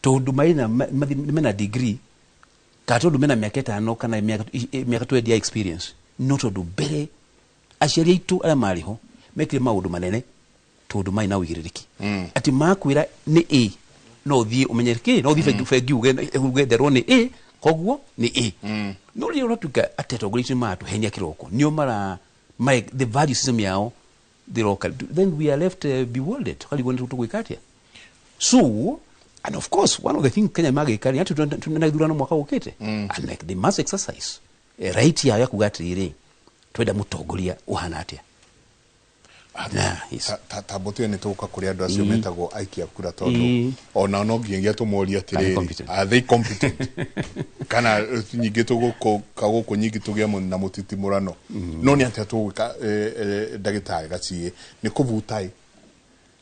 tondũ marĩ na mena degree, kana tondũ mena mĩaka 5 kana mĩaka 20 ya experience, no tondũ mbere aciari aitũ arĩa marĩ ho mekire maũndũ manene tondũ marĩ na ũigĩrĩrĩki atĩ makwĩra nĩ A, no ũthiĩ ũmenye kĩ, no ũthiĩ bengi uge nderwo nĩ A, koguo nĩ A. No rĩrĩa ũratuĩka atĩ atongoria aitũ nĩ maratũhenia kĩroko, nĩo mara the value system yao ndĩroka, then we are left bewildered, tũkarigwo nĩ tũgwĩka atĩa. So, and of course, one of the things Kenya magĩka nĩ atĩ twĩna gĩthurano mwaka ũkĩte, and like they must exercise right yao ya kuga atĩrĩrĩ, twenda mũtongoria ũhana atĩa. Nah, yes. Ta mbũtũ ĩyo nĩ tũgũka kũrĩ andũ acio metagwo aikia kura, tondũ onao no nginyagia tũmorie atĩrĩrĩ, competent? Are they competent? Kana nyingĩ tũgũka gũkũ nyingĩ tũgĩe na mũtitimũrano. No nĩ atĩa tũgwĩka, ndagĩtarĩ Gaciĩ? Nĩ kũbuta ĩ,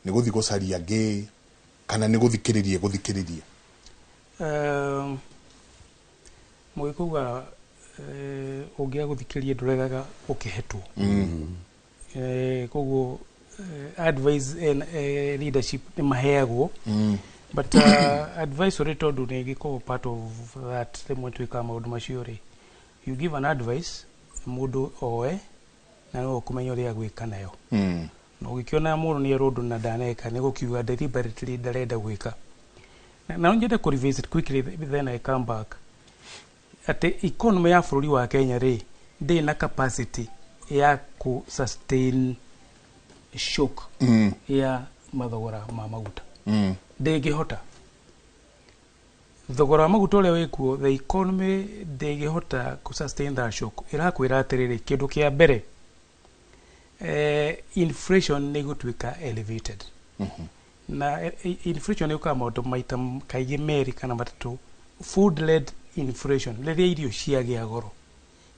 nĩ gũthiĩ gũcaria angĩ, kana nĩ gũthikĩrĩria? Mũgĩkũga ũngĩaga gũthikĩrĩria ndũregaga ũkĩhetwo. Koguo advice and leadership nĩ maheagwo, but advice ũrĩ tondũ nĩ ĩgĩkoragwo part of that. Rĩmwe twĩkaga maũndũ macio rĩ, you give an advice, mũndũ oe na no ũkũmenya ũrĩa agwĩka nayo. Na ũgĩkĩona mũndũ nĩ erwo ũndũ na ndaneka, nĩ gũkiuga deliberately ndarenda gwĩka. Na no nyende kũ revisit quickly, then I come back, atĩ economy ya bũrũri wa Kenya rĩ, ndĩrĩ na capacity ya kũ sustain shock ya mathogora ma maguta. Ndĩngĩhota. Thogora wa maguta ũrĩa wĩkuo, the economy ndĩngĩhota kũ sustain that shock. Ĩrakwĩra atĩrĩrĩ, kĩndũ kĩa mbere, inflation nĩ ĩgũtuĩka elevated. Na inflation nĩ yũkaga maũndũ maita kaingĩ merĩ kana matatũ. Food led inflation, rĩrĩa irio ciagĩa goro,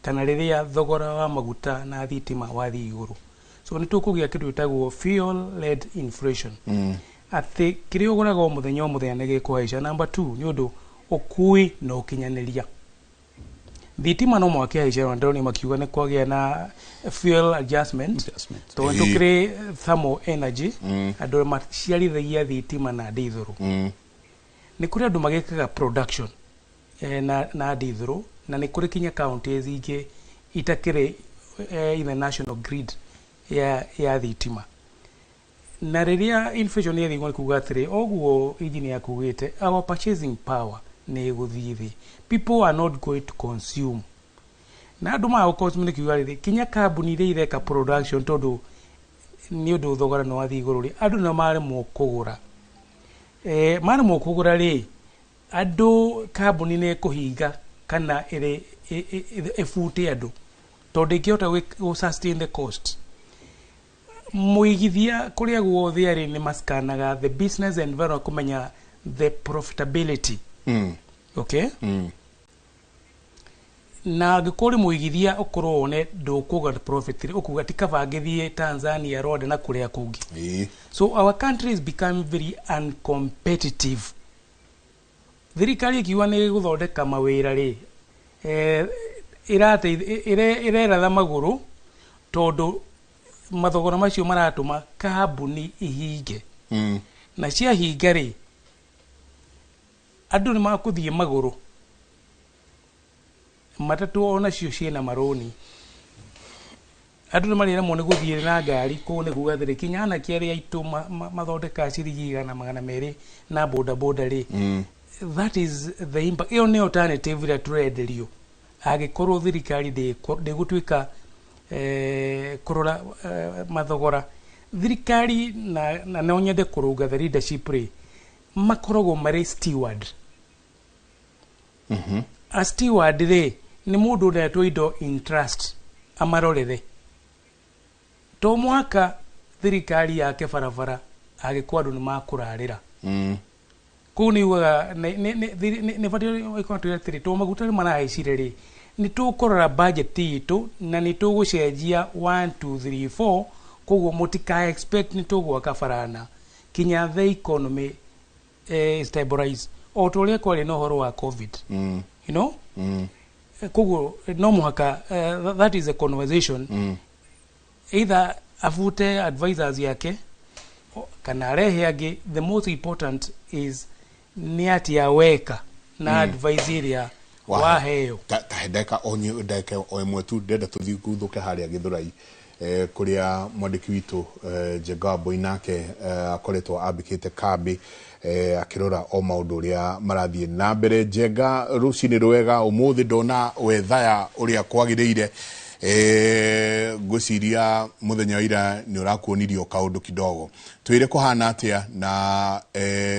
kana rĩrĩa thogora wa maguta na thitima wathiĩ igũrũ. So So nĩ tũkũgĩa kĩndũ gĩtagwo fuel led inflation, atĩ kĩrĩa ũgũraga o mũthenya o mũthenya nĩ gĩkũhaica. Number two, nĩ ũndũ ũkui na ũkinyanĩria thitima no mwaka ĩhaica, na ndĩronio makiuga nĩ kwagĩa na fuel adjustment, tondũ nĩ tũkĩrĩ thermal energy, andũ maciarithagia thitima na ndithũrũ. Nĩ kũrĩ andũ magĩkaga production na ndithũrũ, na nĩ kũrĩ kinya counties ingĩ itakĩrĩ in the national grid ya thitima. Na rĩrĩa inflation ĩrĩ igũrũ, kuga atĩrĩ oguo engineer kugĩte, our purchasing power nĩ ĩgũthiĩ thĩ. People are not going to consume, na andũ maga consume nĩ kiuga rĩrĩ kinya kambuni iria ireka production, tondũ nĩ ũndũ thogora nĩ wathiĩ igũrũ rĩ, andũ nĩ maremwo kũgũra. Maremwo kũgũra rĩ, andũ kambuni nĩ ĩkũhinga kana ĩrĩ ĩbute andũ, tondũ ndĩngĩhota gũ sustain the cost. Mũigithia kũrĩa guothe arĩ nĩ mascanaga the business environment kũmenya the profitability. Okay. Na angĩkorwo ũrĩ mũigithia ũkorwo wone ndũkũgĩa profit rĩ, ũkuga ti kaba ngĩthiĩ Tanzania, Rwanda na kũrĩa kũngĩ. So our country is becoming very uncompetitive. Thirikari ĩkiuga nĩ gũthondeka mawĩra rĩ, ĩreratha magũrũ, tondũ mathogora macio maratũma kambuni ihinge. Na ciahinga rĩ, andũ nĩ makũthiĩ magũrũ, matatũ onacio ciĩna marũni, andũ nĩ marĩremwo nĩ gũthiĩ na ngari kũu. Nĩ kuga atĩrĩ kinya anake arĩa aitũ mathondekaga ciringi 100, 200 na boda boda rĩ, that is the impact. Ĩyo nĩ alternative ĩrĩa tũrenderio angĩkorwo thirikari ndĩgũtuĩka kũrora mathogora. Thirikari na no nyende kũrũnga the leadership rĩ, makoragwo marĩ steward. A steward rĩ, nĩ mũndũ ũretwo indo in trust amarorere. To mũhaka thirikari yake barabara angĩkorwo andũ nĩ makũrarĩra. Kũu nĩ ugaga nĩ batiĩ ĩkorwo twĩre atĩrĩ, to maguta nĩ marahaicire rĩ, nĩ tũkũrora budget itũ na nĩ tũgũcenjia 1 2 3 4. Koguo mũtika expect nĩ tũgwaka barana kinya the economy stabilize, o ta ũrĩa kwarĩ na ũhoro wa COVID. Koguo no mũhaka that is a conversation, either afute advisors yake kana arehe angĩ. The most important is nĩ atĩa weka na advice ĩrĩa waheo. Ta ndagĩka o ndagĩka o ĩmwe tu, ndĩrenda tũthiĩ guthũke harĩa Gĩthũrai, kũrĩa mwandĩki witũ Njenga Wambui nake akoretwo ambĩkĩte kambĩ, akĩrora o maũndũ ũrĩa marathiĩ na mbere. Njenga, rũcinĩ rwega. Ũmũthĩ ndona wethaya ũrĩa kwagĩrĩire. Ngwĩciria mũthenya wa ira nĩ ũrakuonirio kaũndũ kidogo. Twĩre kũhana atĩa na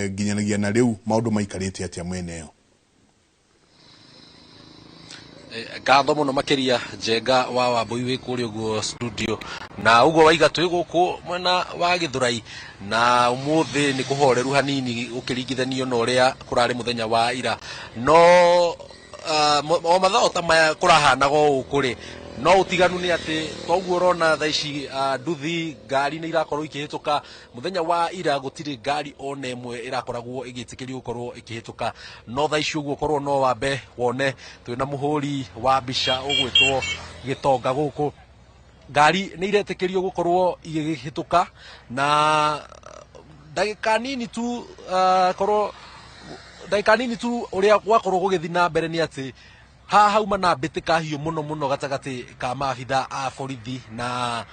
nginyanagia na rĩu maũndũ maikarĩte atĩa mwena ĩyo? Ngatho mũno makĩria, Njenga wa Wambui wĩ kũrĩa ũguo studio. Na ũguo waiga, twĩ gũkũ mwena wa Gĩthũrai na ũmũthĩ nĩ kũhoreru hanini ũkĩringithanio na ũrĩa kũrarĩ mũthenya wa ira, no o mathaa ta maya kũrahanaga o ũũ kũrĩ no ũtiganu nĩ atĩ toguo ũrona thaa ici nduthi ngari nĩ irakorwo ikĩhĩtũka. Mũthenya wa ira gũtirĩ ngari ona ĩmwe ĩrakoragwo ĩgĩtĩkĩrio gũkorwo ĩkĩhĩtũka, no thaa ici ũguo korwo no wambe wone twĩna mũhũri wa mbica ũgwĩtwo Gĩtonga gũkũ, ngari nĩ iretĩkĩrio gũkorwo igĩhĩtũka. Na ndagĩka nini tu, korwo ndagĩka nini tu, ũrĩa gwakorwo gũgĩthiĩ na mbere nĩ atĩ haha hauma na mbĩtĩka hiũ mũno mũno gatagatĩ ka maabitha a borithi na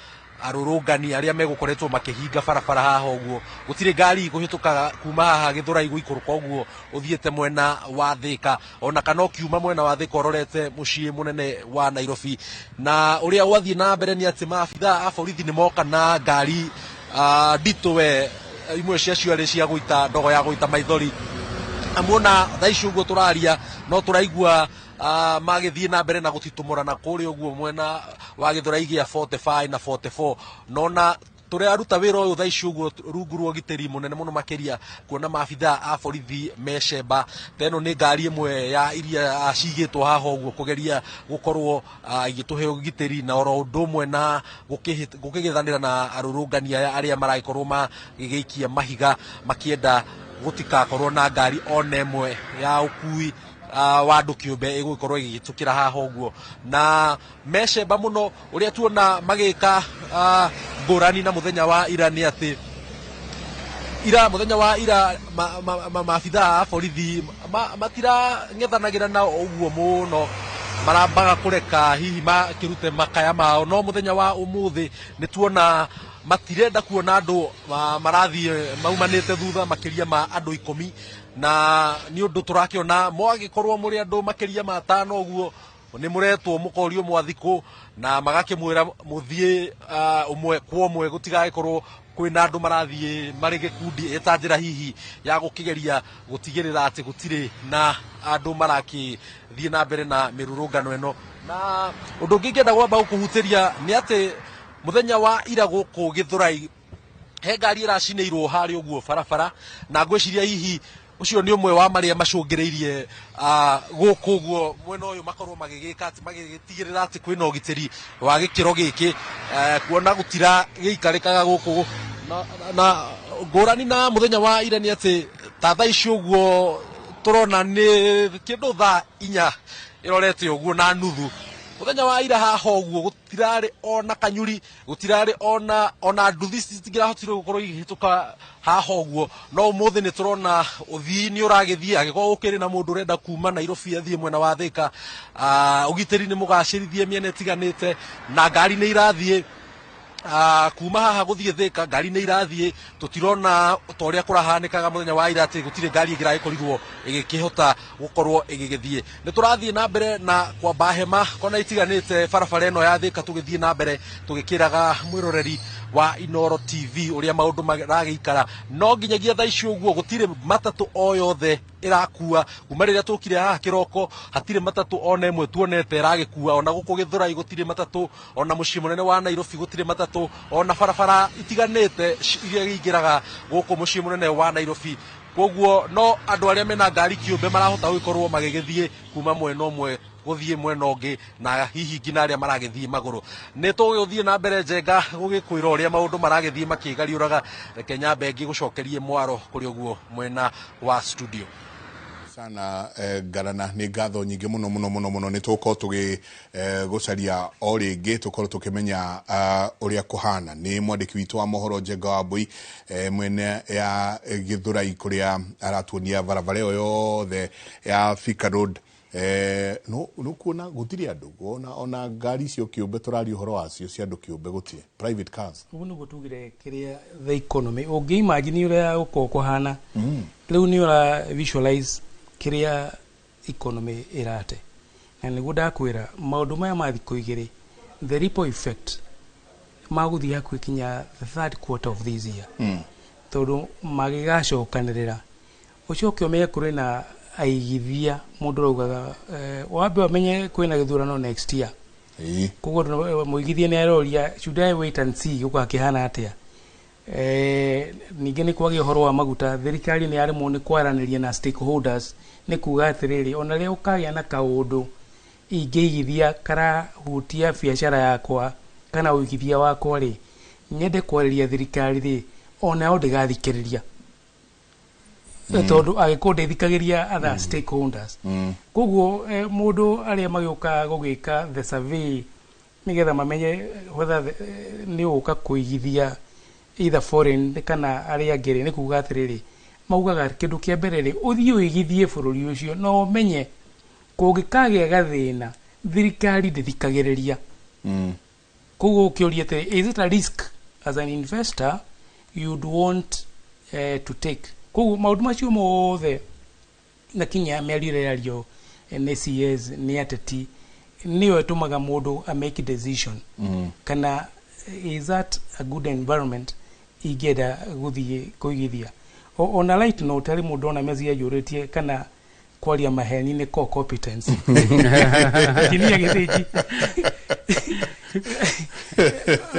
arũrũngani arĩa megũkoretwo makĩhinga barabara haha. Ũguo gũtirĩ ngari ikũhĩtũkaga kuma haha Gĩthũrai gũikũrũka ũguo ũthiĩte mwena wa Thĩka, ona kana ũkiuma mwena wa Thĩka ũrorete mũciĩ mũnene wa Nairobi. Na ũrĩa gwathiĩ na mbere nĩ atĩ maabitha a borithi nĩ moka na ngari nditũ we, imwe ciacio arĩ cia gũita ndogo ya gũita maithori. Amuona thaa ici ũguo tũraria no tũraigua magĩthiĩ na mbere na gũtitumũrana kũrĩa ũguo mwena wa Gĩthũrai gĩa 45 na 44, nona Tũraruta wĩra ũyũ thaa ici ũguo rungu rwa ũgitĩri mũnene mũno makĩria, kuona maabithaa a borithi mecemba. Ta ĩno nĩ ngari ĩmwe ya iria cigĩtwo haha ũguo kũgeria gũkorwo igĩtũhe ũgitĩri, na oro ũndũ ũmwe na gũkĩgethanĩra na arũrũngani aya arĩa maragĩkorwo magĩgĩikia mahiga makĩenda gũtikakorwo na ngari ona ĩmwe ya ũkui wa andũ kĩũmbe ĩgũgĩkorwo ĩgĩgĩtũkĩra haha ũguo. Na mecemba mũno ũrĩa tuona magĩka ngũrani na mũthenya wa ira nĩ atĩ ira mũthenya wa ira maabithaa a borithi matirang'ethanagĩra nao ũguo mũno, marambaga kũreka hihi makĩrute makaya mao. No mũthenya wa ũmũthĩ nĩ tuona matirenda kuona andũ marathiĩ maumanĩte thutha makĩria ma andũ 10, na nĩ ũndũ tũrakĩona mwagĩkorwo mũrĩ andũ makĩria ma 5 ũguo nĩ mũretwo mũkorio mwathikũ na magakĩmwĩra mũthiĩ ũmwe kwa ũmwe, gũtigagĩkorwo kwĩna andũ marathiĩ marĩ gĩkundi, ĩta njĩra hihi ya gũkĩgeria gũtigĩrĩra atĩ gũtirĩ na andũ marakĩthiĩ na mbere na mĩrũrũngano ĩno. Na ũndũ ũngĩ ingĩenda gwamba gũkũhutĩria nĩ atĩ mũthenya wa ira gũkũ Gĩthũrai he ngari ĩracinĩirwo harĩa ũguo barabara, na ngwĩciria hihi ũcio nĩ ũmwe wa marĩa macũngĩrĩirie gũkũ ũguo mwena ũyũ makorwo magĩgĩka atĩ magĩtigĩrĩra atĩ kwĩna ũgitĩri wa gĩkĩro gĩkĩ, kuona gũtira gĩikarĩkaga gũkũ. Na ngũrani na mũthenya wa ira nĩ atĩ ta thaa ici ũguo tũrona nĩ kĩndũ thaa 4 ĩrorete ũguo na nuthu. Mũthenya wa ira haha ũguo gũtirarĩ ona kanyuri, gũtirarĩ ona nduthi citingĩrahotire gũkorwo igĩhĩtũka haha ũguo. No ũmũthĩ nĩ tũrona ũthii nĩ ũragĩthiĩ, angĩkorwo gũkĩrĩ na mũndũ ũrenda kuma Nairobi athiĩ mwena wa Thĩka, ũgitĩri nĩ mũgacĩrithie mĩena ĩtiganĩte, na ngari nĩ irathiĩ kuma haha gũthiĩ Thĩka, ngari nĩ irathiĩ. Tũtirona ta ũrĩa kũrahanĩkaga mũthenya wa ira atĩ gũtirĩ ngari ĩngĩragĩkorirwo ĩgĩkĩhota gũkorwo ĩgĩgĩthiĩ. Nĩ tũrathiĩ na mbere na kwamba hema kona itiganĩte barabara ĩno ya Thĩka, tũgĩthiĩ na mbere tũgĩkĩraga mwĩroreri wa Inooro TV ũrĩa maũndũ maragĩikara. No nginyagia thaa ici ũguo gũtirĩ matatũ o yothe ĩrakua kuma rĩrĩa tũkire haha kĩroko, hatirĩ matatũ ona ĩmwe tuonete ĩragĩkua. Ona gũkũ Gĩthũrai gũtirĩ matatũ, ona mũciĩ mũnene wa Nairobi gũtirĩ matatũ, ona barabara itiganĩte iria ingĩraga gũkũ mũciĩ mũnene wa Nairobi. Koguo no andũ arĩa mena ngari kĩũmbe marahota gũkorwo magĩgĩthiĩ kuma mwena ũmwe gũthiĩ mwena ũngĩ, na hihi nginya arĩa maragĩthiĩ magũrũ. Nĩ tũgũthiĩ na mbere Njenga gũgĩkwĩra ũrĩa maũndũ maragĩthiĩ makĩgariũraga. Reke nyambe ngĩgũcokerie mwaro kũrĩ ũguo mwena wa studio. Sana Ngarana, nĩ ngatho nyingĩ mũno mũno mũno mũno. Nĩ tũgũkorwo tũgĩ gũcaria o rĩngĩ tũkorwo tũkĩmenya ũrĩa kũhana. Nĩ mwandĩki witũ wa mohoro Njenga wa Mbui mwene ya Gĩthũrai kũrĩa aratuonia barabara ĩyo yothe ya Thika Road. No kuona gũtirĩ andũ, ona ngari icio kĩũmbe tũraria ũhoro wacio cia andũ kĩũmbe gũtirĩ private cars. Ũguo nĩguo tugire kĩrĩa the economy ũngĩ imagine ũrĩa gũkorwo kũhana rĩu nĩ ũra visualize kĩrĩa economy ĩrate. Na nĩguo ndakwĩra maũndũ maya ma thikũ igĩrĩ, the ripple effect magũthiĩ hakuhĩ kinya the third quarter of this year, tondũ magĩgacokanĩrĩra ũcoke ũmenye kũrĩ na aigithia mũndũ ũraugaga wambe ũmenye kwĩna gĩthurano next year. Koguo mũigithia nĩ aroria should I wait and see gũgakĩhana atĩa. Ningĩ nĩ kwagĩa ũhoro wa maguta, thirikari nĩ yaremwo nĩ kwaranĩria na stakeholders, nĩ kuga atĩrĩrĩ ona rĩrĩa ũkagĩa na kaũndũ ingĩigithia karahutia biacara yakwa kana ũigithia wakwa rĩ, nyende kwarĩria thirikari rĩ, onao ndĩgathikĩrĩria. Tondũ angĩkorwo ndĩthikagĩria other stakeholders. Koguo mũndũ arĩa magĩũka gũgĩka the survey nĩgetha mamenye whether nĩ ũgũka kũigithia either foreign kana arĩa angĩ rĩ, nĩ kuga atĩrĩrĩ maugaga kĩndũ kĩa mbere rĩ, ũthiĩ ũigithie bũrũri ũcio na ũmenye kũngĩkagĩa gathĩna thirikari ndĩthikagĩrĩria. Koguo ũkĩũria atĩrĩ, is it a risk as an investor you'd want to take? Koguo maũndũ macio mothe na kinya mĩario ĩrĩa ĩrario nĩ CS nĩ ateti nĩyo ĩtũmaga mũndũ a make decision kana is that a good environment ingĩenda gũthiĩ kũigithia. Ona light note harĩ mũndũ ona message anjũrĩtie kana kwaria maheni nĩ core competence. Kinia gĩthĩnji.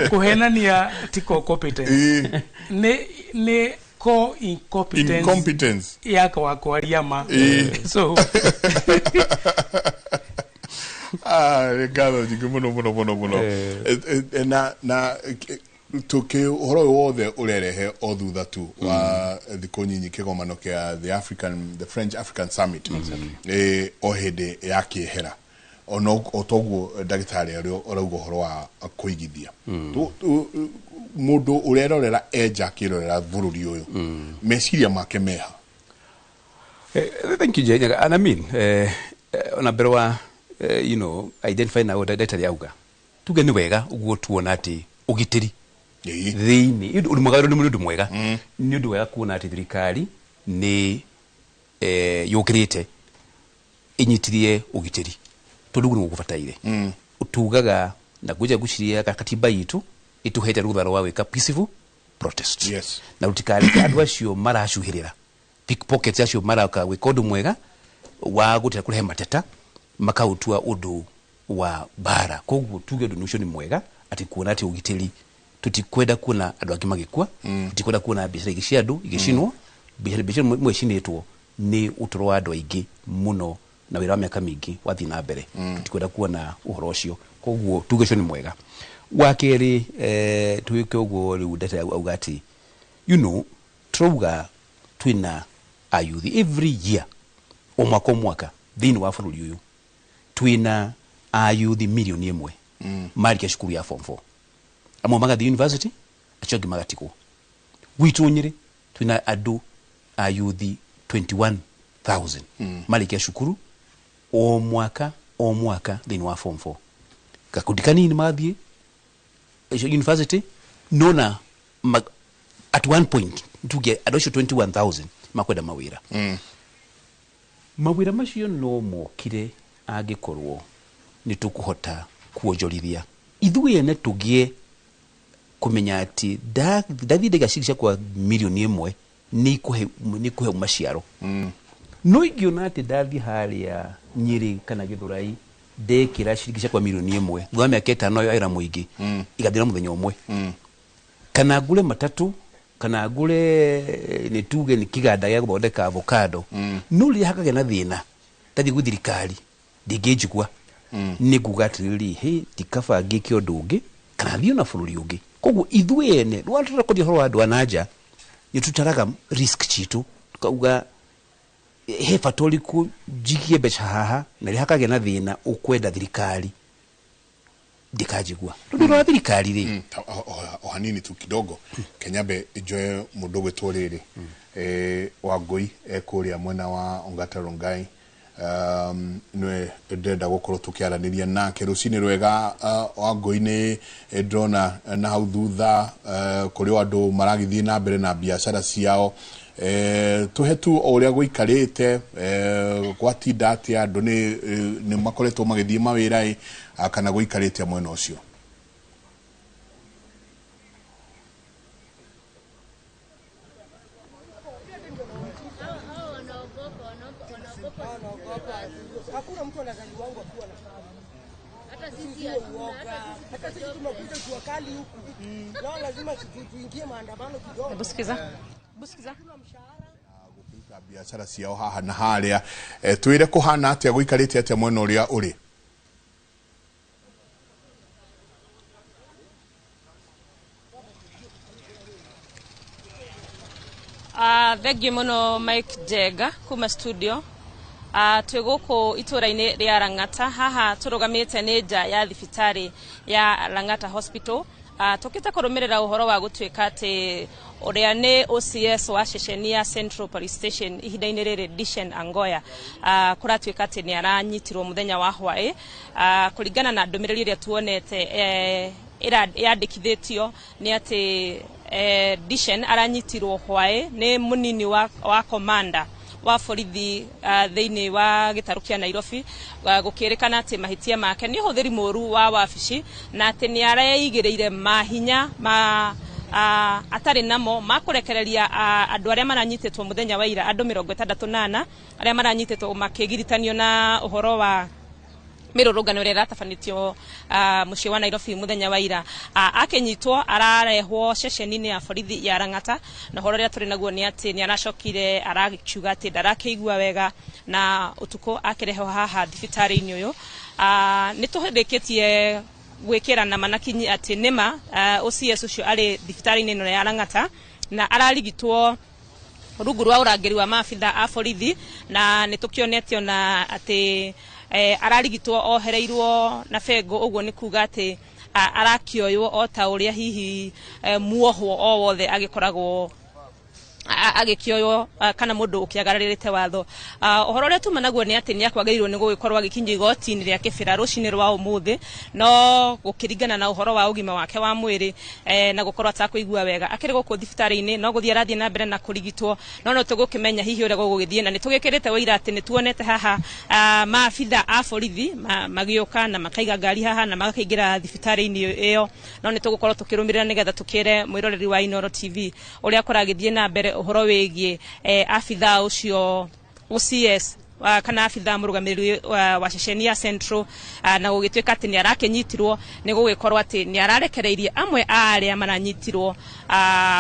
Kuhenania ti competence, nĩ co incompetence. Incompetence. Yakwa kwaria ma. So Ah, nĩ ngatho nyingĩ mũno mũno mũno mũno. Na tuki ũhoro ũyũ wothe ũrerehe o thutha tu wa thikũ nyinyi kĩgomano kĩa the French African Summit, o hĩndĩ ya kĩehera ono o toguo ndagĩtarĩ arĩa ũrauga ũhoro wa kũigithia. Mũndũ ũrerorera enja akĩrorera bũrũri ũyũ, meciria make meha? Thank you, Jane. And I mean, ona mbere wa identify na ndagĩtarĩ auga tuge nĩ wega ũguo tuona atĩ ũgitĩri thĩinĩ ũndũ mwega, nĩ ũndũ mwega, nĩ ũndũ wega kuona atĩ thirikari nĩ yũkĩrĩte ĩnyitirie ũgitĩri, tondũ ũguo nĩguo gũbataire. Tugaga na ngwĩja ngwĩciria katiba itũ ĩtũhete rũtha rwa gwĩka peaceful protest. Na rũtikareke andũ acio maracuhĩrĩra pickpockets acio maraka gwĩka ũndũ mwega wa gũtira kũrehe mateta makautua ũndũ wa bara. Koguo tuge ũndũ ũcio nĩ mwega, atĩ kuona atĩ ũgitĩri, tutikwenda kuona andũ angĩ magĩkua, tutikwenda kuona biacara ingĩ cia andũ igĩcinwo. Biacara imwe icinĩtwo nĩ ũtũro wa andũ aingĩ mũno na wĩra wa mĩaka mĩingĩ wathiĩ na mbere. Tutikwenda kuona ũhoro ũcio, koguo tuge ũcio nĩ mwega. Wa kerĩ, tuĩke ũguo rĩu ndagĩtarĩ auga atĩ turauga twĩna ayuthi every year, o mwaka o mwaka thĩinĩ wa bũrũri ũyũ twĩna ayuthi 1 million marĩkia cukuru ya form 4, amwe magathiĩ university, acio angĩ magatigwo. Gwitũ Nyĩrĩ twĩna andũ ayuthi 21,000 marĩkia cukuru o mwaka o mwaka thĩinĩ wa form 4. Gakundi kanini magathiĩ university, nona at one point tuge andũ acio 21,000 makwenda mawĩra. Mawĩra macio no mokire angĩkorwo nĩ tũkũhota kuonjorithia ithuĩ ene, tũgĩe kũmenya atĩ ndathiĩ ndaiga ciringi ciakwa 1 million nĩ ikũhe maciaro. No ingĩona atĩ ndathiĩ harĩa Nyĩrĩ kana Gĩthũrai ndekĩra ciringi ciakwa 1 million, thutha wa mĩaka 5 wĩra mũingĩ igathira mũthenya ũmwe, kana ngũre matatũ, kana ngũre nĩ tuge nĩ kĩganda gĩa gũthondeka avocado, no rĩrĩa hakagĩa na thĩna ndathiĩ gwĩ thirikari ndĩngĩnjigua, nĩ nguga atĩrĩrĩ, hĩ, ti kaba ngĩke ũndũ ũngĩ kana thiĩ ona bũrũri ũngĩ. Koguo ithuĩ ene rwatũrakoria ũhoro wa andũ a nanja nĩ tutaraga risk citũ, tukauga he bata ũrĩkũ njigie mbeca haha na rĩrĩa hakagĩa na thĩna ũkwenda thirikari ndĩkanjigua, tondũ wĩra wa thirikari rĩ. O hanini tu kidogo kenyambe njoe mũndũ ũgwĩtwo rĩrĩ, Wangũi kũrĩa mwena wa Ongata Rongai, nĩwe ndĩrenda gũkorwo tũkĩaranĩria nake. Rũcinĩ rwega, Wangũi. Nĩ ndĩrona na hau thutha kũrĩ o andũ maragĩthiĩ na mbere na biacara ciao. Tũhe tu o ũrĩa gũikarĩte, gwatinda atĩa, andũ nĩ makoretwo magĩthiĩ mawĩra ĩ, kana gũikarĩte mwena ũcio? Hakuna mtu anazaliwangwa kuwa na Hata sisi sisi hatuna, uoga. hata Hata sisi tumekuja jua kali huku. Nao lazima tuingie maandamano kidogo. Hebu sikiza. Hebu sikiza. Biacara ciao haha na harĩa, twĩre kũhana atĩa, gũikarĩte atĩa mwena ũrĩa ũrĩ? Thengiũ mũno Mike Jenga kuma studio. Twĩ gũkũ itũra-inĩ rĩa Lang'ata, haha tũrũgamĩte nĩ nja ya thibitarĩ ya Lang'ata Hospital. Tũkĩte kũrũmĩrĩra ũhoro wa gũtuĩka atĩ ũrĩa nĩ OCS wa ceceni ya Central Police Station ihinda-inĩ rĩrĩ, Dishen Angoya, kũratuĩka atĩ nĩ aranyitirwo mũthenya wa hwaĩ, kũringana na ndũmĩrĩri ĩrĩa tuonete yandĩkithĩtio nĩ atĩ Dishen aranyitirwo hwaĩ nĩ mũnini wa komanda wa borithi thĩinĩ wa gĩtarũ kĩa Nairobi, gũkĩrĩkana atĩ mahĩtia make nĩ ũhũthĩri mũru wa wabici na atĩ nĩ areigĩrĩire mahinya ma atarĩ namo ma kũrekereria andũ arĩa maranyitĩtwo mũthenya wa ira, andũ 64 arĩa maranyitĩtwo makĩgiritanio na ũhoro wa Mĩrũrũngano ĩrĩa ĩratabanĩtio mũciĩ wa Nairobi mũthenya wa ira. Akĩnyitwo ararehwo ceceni-inĩ ya borithi ya Lang'ata, na ũhoro ũrĩa tũrĩ naguo nĩ atĩ nĩ aracokire arakiuga atĩ ndarakĩigua wega, na ũtukũ akĩrehwo haha thibitarĩ-inĩ ũyũ. Nĩ tũhĩndĩkĩtie gwĩkĩra na manakinyi atĩ nĩma OCS ũcio arĩ thibitarĩ-inĩ ĩno ya Lang'ata na ararigitwo rungu rwa ũrangĩri wa maabitha a borithi, na nĩ tũkĩonetio na atĩ ararigitwo ohereirwo na bengo, ũguo nĩ kuga atĩ arakĩoywo o ta ũrĩa hihi muohwo o wothe agĩkoragwo agĩkĩoywo kana mũndũ ũkĩagararĩte watho. Ũhoro ũrĩa tuma naguo nĩ atĩ nĩ akwagĩrĩirwo nĩ gũgĩkorwo agĩkinyio igoti-inĩ rĩa Kĩbĩra rũcinĩ rwa ũmũthĩ, no gũkĩringana na ũhoro wa ũgima wake wa mwĩrĩ na gũkorwo atakũigua wega akĩrĩ gũkũ thibitarĩ-inĩ, no gũthiĩ arathiĩ na mbere na kũrigitwo, no no tũgũkĩmenya hihi ũrĩa gũgũgĩthiĩ, na nĩ tũgĩkĩrĩte ũira atĩ nĩ tuonete haha maabitha a borithi magĩũka na makaiga ngari haha na magakĩingĩra thibitarĩ-inĩ ĩyo, no nĩ tũgũkorwo tũkĩrũmĩrĩra nĩgetha tũkĩre mwĩroreri wa Inooro TV ũrĩa kũragĩthiĩ na mbere ũhoro wĩgiĩ abitha ũcio OCS kana abitha mũrũgamĩrĩri wa ceceni ya Central, na gũgĩtuĩka atĩ nĩ arakĩnyitirwo nĩ gũgĩkorwo atĩ nĩ ararekereirie amwe a arĩa maranyitirwo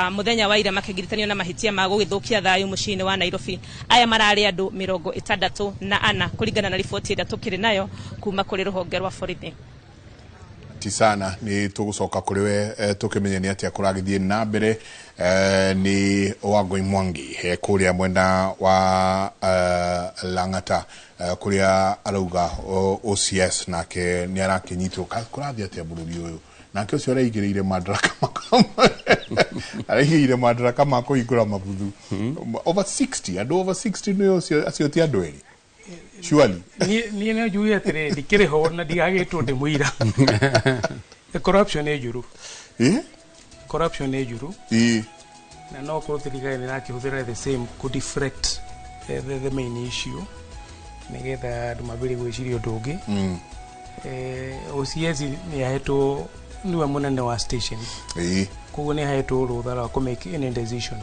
mũthenya wa ira makĩgiritanio na mahĩtia ma gũgĩthũkia thayũ mũciĩ-inĩ wa Nairobi. Aya mararĩ andũ 64 kũringana na riboti ĩrĩa tũkĩrĩ nayo kuma kũrĩ rũhonge rwa borithi. Ti sana nĩ tũgũcoka kũrĩ we tũkĩmenye nĩ atĩa kũragĩthiĩ na mbere. Nĩ Wangũi Mwangi kũrĩa mwena wa Lang'ata kũrĩa arauga OCS nake nĩ arakĩnyitwo. Kũrathiĩ atĩa bũrũri ũyũ? Nake ũcio araigĩrĩire madaraka araigĩrĩire madaraka ma kũhingũra mabuthu over 60 andũ over 60 nĩ ũcio acio ti andũ erĩ surely. Niĩ no njuge atĩrĩrĩ, ndikĩrĩ ho na ndigagĩtwo ndĩ mũira. Corruption nĩ njũru. Corruption nĩ njũru. Na no korwo thirikari nĩ ĩrakĩhũthĩra the same kũ deflect the main issue nĩgetha andũ mambĩrĩrie gwĩciria ũndũ ũngĩ. OCS nĩ ahetwo nĩwe mũnene wa station, koguo nĩ ahetwo rũtha rwa kũ make any decision.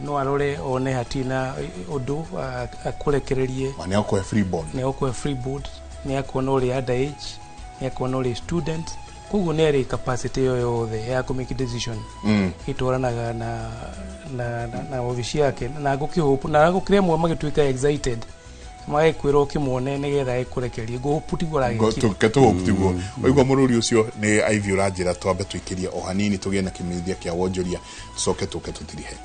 No arore one hatirĩ na ũndũ akũrekererie, nĩ akũhe free bond, nĩ akũhe free board, nĩ akuona ũrĩ under age, nĩ akuona ũrĩ student, koguo nĩ arĩ capacity ĩyo yothe ya kũ make decision ĩtwaranaga na obici yake, na ngũkĩhope na gũkĩrĩ amwe magĩtuĩka excited magĩkwĩra ũkĩmuone nĩgetha ĩkũrekerie. Ngũhope tiguo aragĩkire. Tũhope tiguo. Waigua mũrũri ũcio nĩ Ivy ũranjĩra twambe tũikĩrie o hanini tũgĩe na kĩmenyithia kĩa wonjoria tũcoke tũke tũtirihe.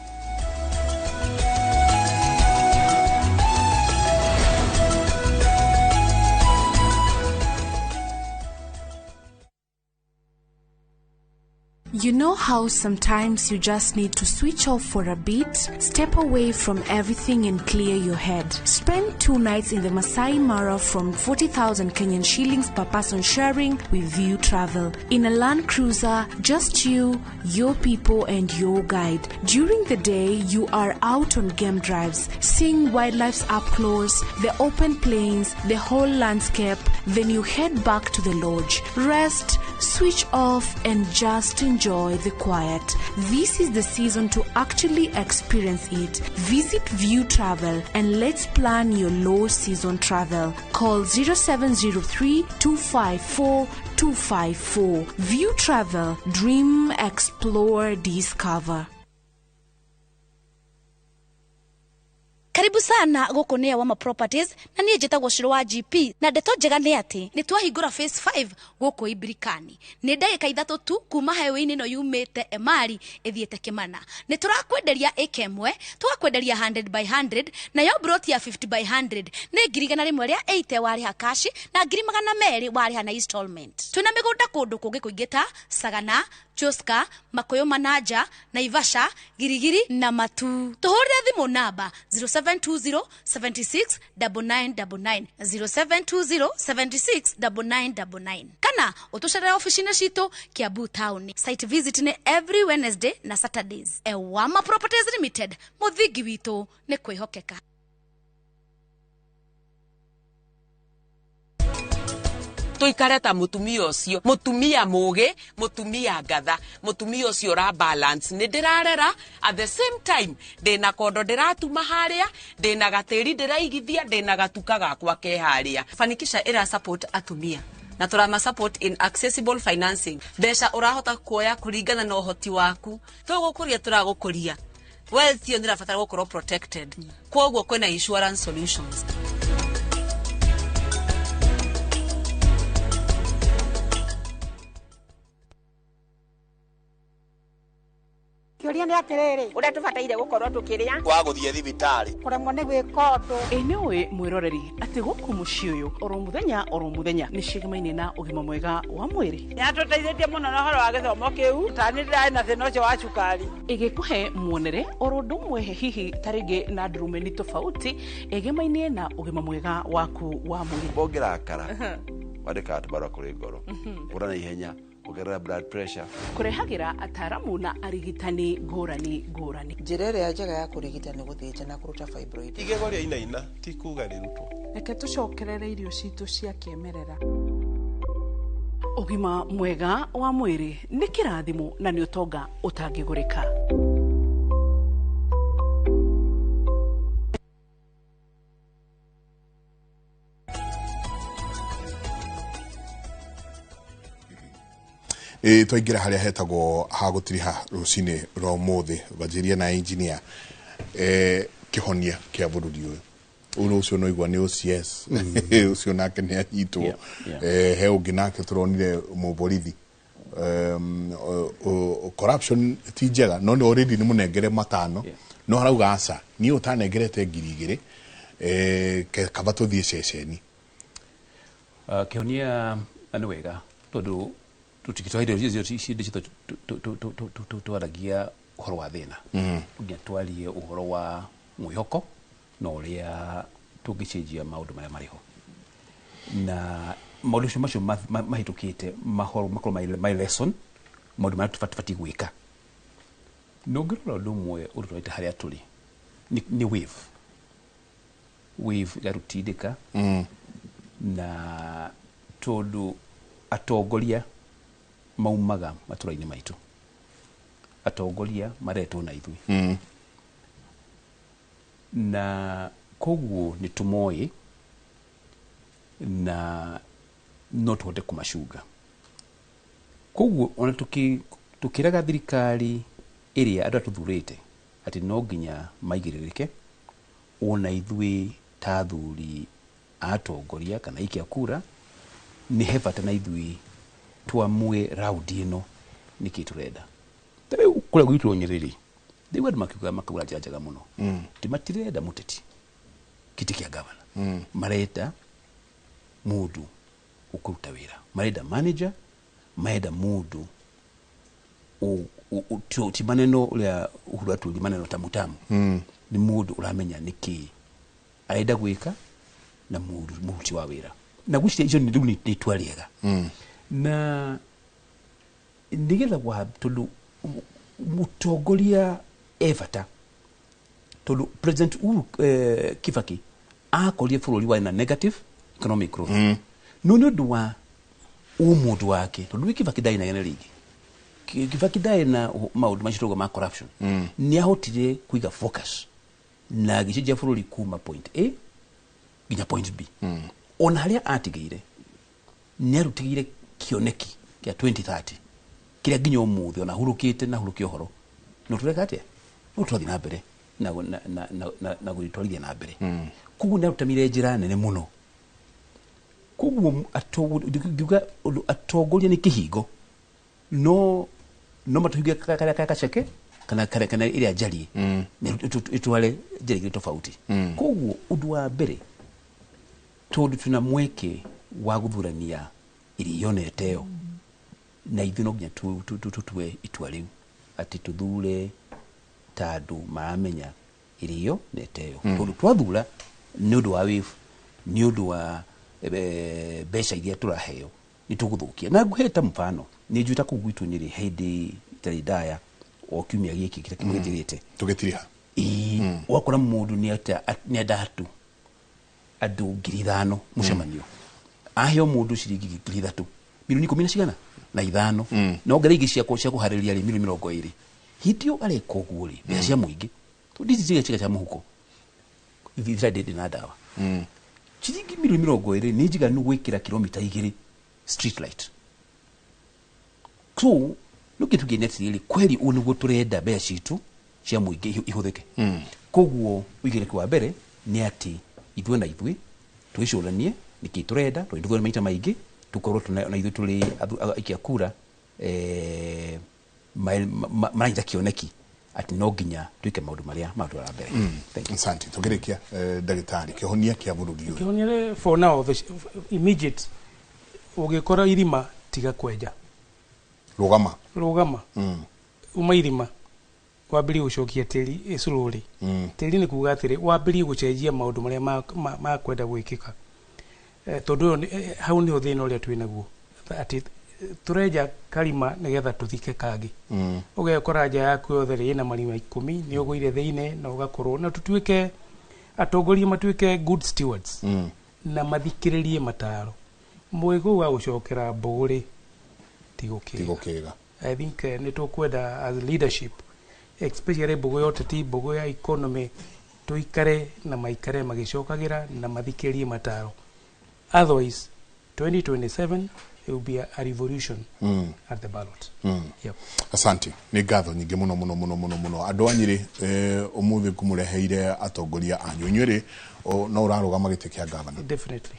You know how sometimes you just need to switch off for a bit, step away from everything and clear your head. Spend 2 nights in the Masai Mara from 40,000 Kenyan shillings per person sharing with View Travel. In a Land Cruiser, just you, your people and your guide. During the day, you are out on game drives, seeing wildlife up close, the open plains, the whole landscape. Then you head back to the lodge. Rest, switch off and just enjoy the quiet. This is the season to actually experience it. Visit View Travel and let's plan your low season travel. Call 0703 254 254. View Travel. Dream, explore, discover. Karibu sana guku ni Awama Properties na niĩ njĩtagwo Shiro wa GP na ndeto njega nĩ atĩ nĩ twahingũra phase 5 gũkũ Ibirikani. Nĩ ndagĩka 3 tu kuma highway-inĩ ĩno yumĩte Emari ĩthiĩte Kĩmana. Nĩ tũrakwenderia ĩka ĩmwe, tũgakwenderia 100 by 100 nayo broti ya 50 by 100 nĩ 180,000 warĩha cash na 200,000 warĩha na installment. Twĩna mĩgũnda kũndũ kũngĩ kũingĩ ta Sagana, Joska, Makoyo Manaja, Naivasha, Girigiri na Matu. Tũhũrĩre thimũ namba 0720 76 9999 0720 76 9999 kana ũtũcerere ofici-inĩ citũ Kiambu Town. Site visit nĩ every Wednesday na Saturdays. Ewama Properties Limited, mũthingi witũ nĩ kwĩhokeka. Tuikare ta mutumia ucio, mutumia mugi, mutumia ngatha, mutumia ucio ra balance. Ni ndirarera at the same time ndina kondo ndiratuma haria, ndina gatiri ndiraigithia, ndina gatuka gakwa ke haria. Fanikisha ira support atumia na turama support in accessible financing. Mbeca urahota kuoya kuringana na uhoti waku. Tugukuria turagukuria. Wealth yo ndirabatara gukorwo protected. Koguo kwina insurance solutions. Kĩũria nĩ atĩrĩrĩ ũrĩa tũbataire gũkorwo tũkĩrĩa wa gũthiĩ thibitarĩ kũremwo nĩ gwĩka ũndũ. Ĩ nĩũĩ mwĩroreri atĩ gũkũ mũciĩ ũyũ oro mũthenya nĩ ciĩgamaine na ũgima mwega wa mwĩrĩ. Nĩatũteithĩtie mũno na ũhoro wa gĩthomo kĩu ta nĩ ndĩrarĩ na thĩna ũcio wa cukari. Ĩgĩkũhe muonere oro ũndũ ũmwe hihi ta rĩngĩ na ndurumeni tofauti ĩgemaine na ũgima mwega waku wa mwĩrĩ. Ũngĩrakara wandĩkaga tũbarũa kũrĩ ngoro ũra na ihenya ongerera blood pressure. Kurehagira ataramu na arigitani ngũrani ngũrani. Njĩra ĩrĩa njega ya kũrigita nĩ gũthĩnja na kũruta fibroid. Igego rĩa inaina ti kuga rĩrutwo. Reke tũcokerere irio citũ cia kĩmerera. Ũgima mwega wa mwĩrĩ nĩ kĩrathimo na nĩ ũtonga ũtangĩgũrĩka. Twaingĩra harĩa hetagwo ha gũtiriha rũcinĩ rwa ũmũthĩ Vanjiria na engineer kĩhonia kĩa bũrũri ũyũ ũyũ ũcio no igua nĩ OCS ũcio nake nĩ anyitwo he ũngĩ nake tũronire mũborithi corruption ti njega no nĩ already nĩ mũnengere matano no arauga aca niĩ ũtanengerete 2000 kaba tũthiĩ ceceni. Kĩhonia nĩ wega tondũ tutikitwaire icio twaragia ũhoro wa thĩna nginya twarie ũhoro wa mwĩhoko na ũrĩa tũngĩcenjia maũndũ marĩa marĩ ho na maũndũ macio mahĩtũkĩte makorwo my lesson maũndũ marĩa tũbatiĩ gwĩka. Na ũngĩrora ũndũ ũmwe ũtũtwarĩte harĩa tũrĩ nĩ wave ĩgatũtindĩka na tondũ atongoria maumaga matũra-inĩ maitũ, atongoria maretwo na ithuĩ na koguo nĩ tũmoĩ na no tũhote kũmacunga. Koguo ona tũkĩraga thirikari ĩrĩa andũ atũthurĩte atĩ no nginya maigĩrĩrĩke, ona ithuĩ ta athuri atongoria kana aikia kura nĩ he bata na ithuĩ tuamue raundi ĩno nĩkĩ tũrenda. Ta rĩu kũrĩa gwitũ Nyĩrĩ rĩu andũ makiuga makauga njĩra njega mũno ti matirenda mũteti kĩtĩ kĩa gavana, marenda mũndũ ũkũruta wĩra, marenda manager, marenda mũndũ ti maneno ũrĩa Uhuru atwĩrire maneno tamutamu, nĩ mũndũ ũramenya nĩkĩ arenda gwĩka na mũruti wa wĩra. Na gwĩciria icio rĩu nĩ itua rĩega na nĩgetha wa tondũ mũtongoria e bata tondũ President Uhuru Kibaki akorire bũrũri warĩ na negative economic growth no nĩ ũndũ wa ũmũndũ wake tondũ Kibaki ndarĩ na gene rĩngĩ, Kibaki ndarĩ na maũndũ macio ma corruption, nĩ ahotire kũiga focus na agĩcenjia bũrũri kuma point A nginya point B. Ona harĩa atigĩire nĩ arutigĩire kĩoneki kĩa 2030 kĩrĩa nginya ũmũthĩ ona hurũkĩte na hurũke ũhoro no tũreka atĩa, no tũrathiĩ na mbere na gũgĩtwarithia na mbere. Koguo nĩ arutamire njĩra nene mũno. Koguo ngiuga atongoria nĩ kĩhingo no matũhinge karĩa gaceke kana ĩrĩa njarie ĩtware njĩra igĩrĩ tofauti. Koguo ũndũ wa mbere tondũ twĩna mweke wa gũthurania irio na ĩteo na ithuĩ no nginya tũtue itua rĩu atĩ tũthure ta andũ maramenya irio na ĩteo tondũ twathura nĩ ũndũ wa wave, nĩ ũndũ wa mbeca iria tũraheo nĩ tũgũthũkia. Na ngũhe ta mfano nĩ njũĩ ta kũu gwitũ Nyĩrĩ hĩndĩ ĩtarĩ ndaya o kiumia gĩkĩ kĩrĩa kĩmũgĩthirĩte tũgĩtiriha wakora mũndũ nĩ enda andũ 5,000 mũcemanio Aheo mũndũ ciringi 3,000 milioni 10 na cigana na ithano na ongerera ingĩ cia kũharĩrĩria rĩ milioni 20. Hĩndĩ ĩyo areka ũguo rĩ mbeca cia mũingĩ tondũ ici ciga cia mũhuko thibitarĩ ndĩ na ndawa. Ciringi milioni 20 nĩ njiganu gwĩkĩra kilomita 2 street light. So no kĩndũ kĩngĩ nĩ atĩrĩrĩ kweli ũũ nĩguo tũrenda mbeca citũ cia mũingĩ ihũthĩke. Koguo ũigĩrĩki wa mbere nĩ atĩ ithuĩ na ithuĩ twĩcũranie nĩkĩ tũrenda tondũ ithuĩ maita maingĩ tũkorwo na ithuĩ tũrĩ aikia kura maranyita kĩoneki atĩ no nginya twĩke maũndũ marĩa matwara mbere. Asante. Tũkĩrĩkia ndagĩtarĩ kĩhonia kĩa bũrũri ũyũ. Kĩhonia rĩ, for now the immediate ũgĩkora irima tiga kwenja. Rũgama. Rũgama. Uma irima wambĩrĩrie gũcokia tĩri slowly. Tĩri nĩ kuga atĩrĩ wambĩrĩrie gũcenjia maũndũ marĩa makwenda gwĩkĩka. Tondũ ũyũ hau nĩho thĩna ũrĩa twĩ naguo atĩ tũrenja karima nĩgetha tũthike kangĩ. Ũgekora nja yaku yothe rĩ ĩna marima 10 nĩ ũgũire thĩinĩ na ũgakorwo na tũtuĩke atongoria matuĩke good stewards na mathikĩrĩrie mataro. Mũĩgũ wa gũcokera mbũgũ rĩ ti gũkĩga. I think nĩ tũkwenda as leadership especially mbũgũ ya ũteti mbũgũ ya economy tũikare na maikare magĩcokagĩra na mathikĩrĩrie mataro. Otherwise 2027 it will be a revolution at the ballot. Yep. Asante. Nĩ ngatho nyingĩ mũno mũno mũno mũno mũno. Andũ a Nyĩrĩ ũmũthĩ ngũmũreheire atongoria anyu. Inyuĩ rĩ no ũrarũgama gĩtĩ kĩa gavana. Definitely.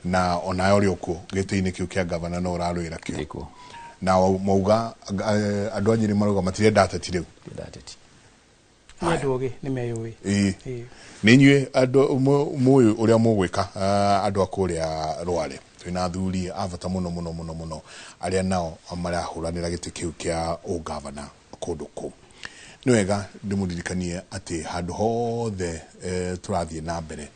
Na onawe ũrĩ okuo gĩtĩ-inĩ kĩu kĩa gavana no ũrarũĩra kĩo. Na mauga andũ a Nyĩrĩ marauga matirenda ateti rĩu. Nĩ andũ ogĩ nĩ meyũĩ. Nĩ inyuĩ andũ mũĩ ũrĩa mũgwĩka andũ a kũrĩa Rware. Twĩna athuri a bata mũno mũno mũno mũno arĩa nao marahũranĩra gĩtĩ kĩu kĩa ũgavana kũndũ kũu. Nĩ wega ndĩmũririkanie atĩ handũ hothe tũrathiĩ na mbere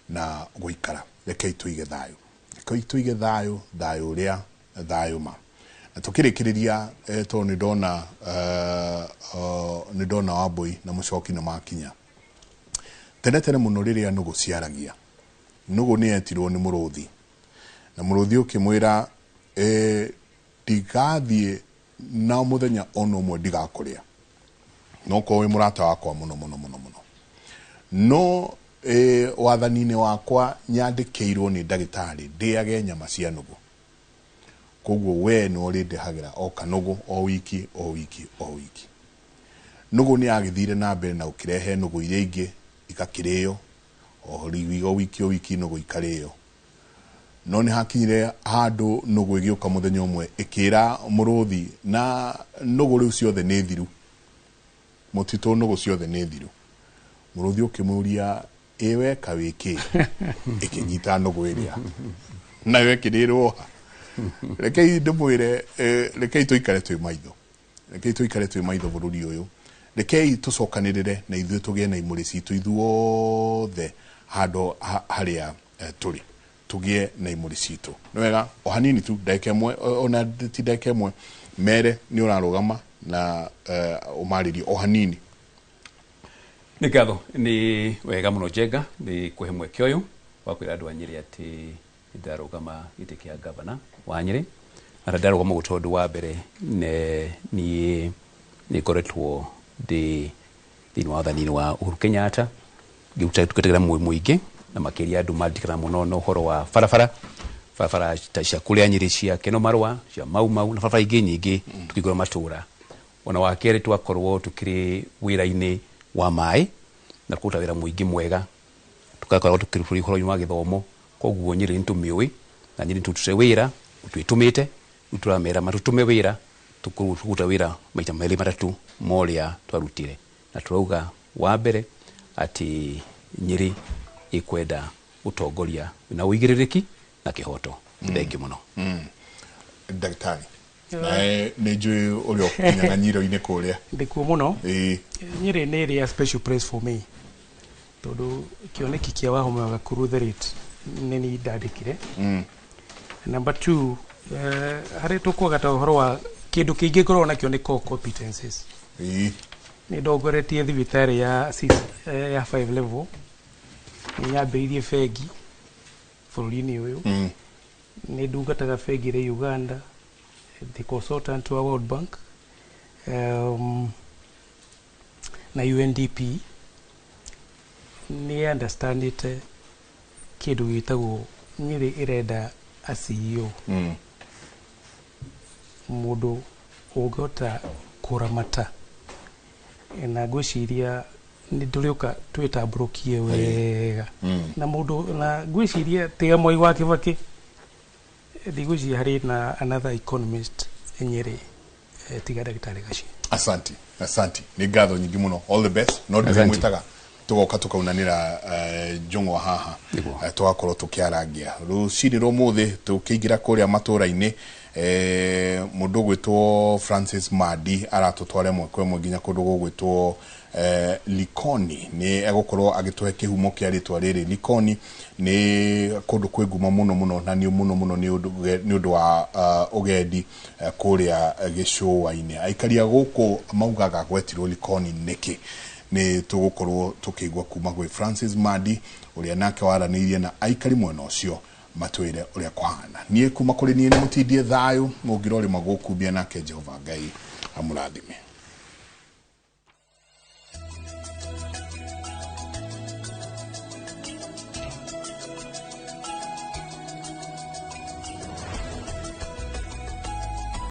na gũikara rekei tũige thayũ. Rekei tũige thayũ, thayũ ũrĩa thayũ ma. Na tũkĩrĩkĩrĩria tondũ nĩ ndona Wambui na Mũcoki nĩ makinya. Tene tene mũno rĩrĩa nũgũ ciaragia, nũgũ nĩ yetirwo nĩ mũrũthi. Na mũrũthi ũkĩmwĩra ndigathiĩ na mũthenya ona ũmwe ndigakũrĩa. No korwo wĩ mũrata wakwa mũno mũno mũno mũno. No wathani-inĩ wakwa nyandĩkĩirwo nĩ ndagĩtarĩ ndĩage nyama cia nũgũ. Koguo we nĩ ũrĩndehagĩra o kanũgũ o wiki o wiki o wiki. Nũgũ nĩ yagĩthire na mbere na gũkĩrehe nũgũ iria ingĩ igakĩrĩo o wiki o wiki nũgũ ikarĩo. No nĩ hakinyire handũ nũgũ ĩgĩũka mũthenya ũmwe ĩkĩra mũrũthi na nũgũ rĩu ciothe nĩ thiru. Mũtitũ nũgũ ciothe nĩ thiru. Mũrũthi ũkĩmũria ĩ weka wĩkĩ ĩkĩnyita nũgũ ĩrĩa nayo ĩkĩrĩrwo. Rekei ndĩmwĩre rekei tũikare twĩ maitho. Rekei tũikare twĩ maitho bũrũri ũyũ. Rekei tũcokanĩrĩre na ithuĩ tũgĩe na imũrĩ citũ ithuothe handũ harĩa tũrĩ. Tũgĩe na imũrĩ citũ. Nĩ wega o hanini tu ndagĩka ĩmwe ona ti ndagĩka ĩmwe mere nĩ ũrarũgama na ũmarĩrie o hanini. Nĩ ngatho nĩ wega mũno Njenga nĩ kũhe mweke ũyũ wa kwĩra andũ a Nyĩrĩ atĩ ndarũgama gĩtĩ kĩa gavana wa Nyĩrĩ. Na ndarũgama ũguo tondũ wa mbere niĩ nĩ ngoretwo ndĩ thĩinĩ wa wathani-inĩ wa Uhuru Kenyatta ngĩruta tũkĩtegera mũingĩ na makĩria andũ maririkana mũno na ũhoro wa barabara barabara ta cia kũrĩa Nyĩrĩ cia Keno Marũa cia Mau Mau na barabara ingĩ nyingĩ tũkĩingũra matũra. Ona wa kerĩ twakorwo tũkĩrĩ wĩra-inĩ wa maĩ na kũruta wĩra mũingĩ mwega tũgakorwo tũkĩrĩ ũhoro-inĩ wa gĩthomo. Koguo Nyĩrĩ nĩ tũmĩũĩ na Nyĩrĩ nĩ tũrutĩte wĩra twĩtũmĩte rĩu tũramera matũtũme wĩra tũkũruta wĩra maita merĩ matatũ ma ũrĩa twarutire. Na tũrauga wa mbere atĩ Nyĩrĩ ĩkwenda ũtongoria na ũigĩrĩrĩki na kĩhoto. Thengiũ mũno. Ndagĩtarĩ nae nĩ njũĩ ũrĩa ũkinyang'anyiro-inĩ kũrĩa. Ndĩkuo mũno. Nyĩrĩ nĩ ĩrĩ a special place for me tondũ kĩoneki kĩa Wahome wa Gakuru the late nĩ niĩ ndandĩkire. Number 2 harĩ tũkwaga ta ũhoro wa kĩndũ kĩingĩ ngoragwo nakĩo nĩ core competencies. Nĩ ndongoretie thibitarĩ ya 5 level. Nĩ nyambĩrĩirie bengi. Bũrũri-inĩ ũyũ. Nĩ ndungataga bengi ĩrĩ Uganda, the consultant wa World Bank na UNDP. Nĩ understandĩte kĩndũ gĩtagwo Nyĩrĩ ĩrenda a CEO, mũndũ ũngĩhota kũramata, na ngwĩciria nĩ tũrĩũka twĩtambũrũkie wega. Na mũndũ na ngwĩciria tiga Mwai wa Kĩbakĩ, ndigwĩciria harĩ na another economist Nyĩrĩ, tiga ndagĩtarĩ Gaci. Asanti, asanti, nĩ ngatho nyingĩ mũno. All the best. No Asante. ndĩrĩmwĩtaga tũgoka tũkaunanĩra njũng'wa haha. Tũgakorwo tũkĩarangia rũcinĩ rwa ũmũthĩ tũkĩingĩra kũrĩa matũra-inĩ. Mũndũ ũgwĩtwo Francis Madi aratũtwara ĩmwe kwa ĩmwe nginya kũndũ gũgwĩtwo Likoni. Nĩ egũkorwo agĩtũhe kĩhumo kĩa rĩtwa rĩrĩ Likoni. Nĩ kũndũ kwĩ ngumo mũno mũno na nĩ mũno mũno nĩ ũndũ wa ũgendi kũrĩa gĩcũa-inĩ. Aikari a gũkũ maugaga gwetirwo Likoni nĩkĩ? Nĩ tũgũkorwo tũkĩigua kuma gwĩ Francis Madi, ũrĩa nake waranĩirie na aikari mwena ũcio matwĩre ũrĩa kũhana. Niĩ kuma kũrĩ niĩ nĩ mũtindie thayũ mũngĩrorĩma gũkumbia, nake Jehova Ngai amũrathime.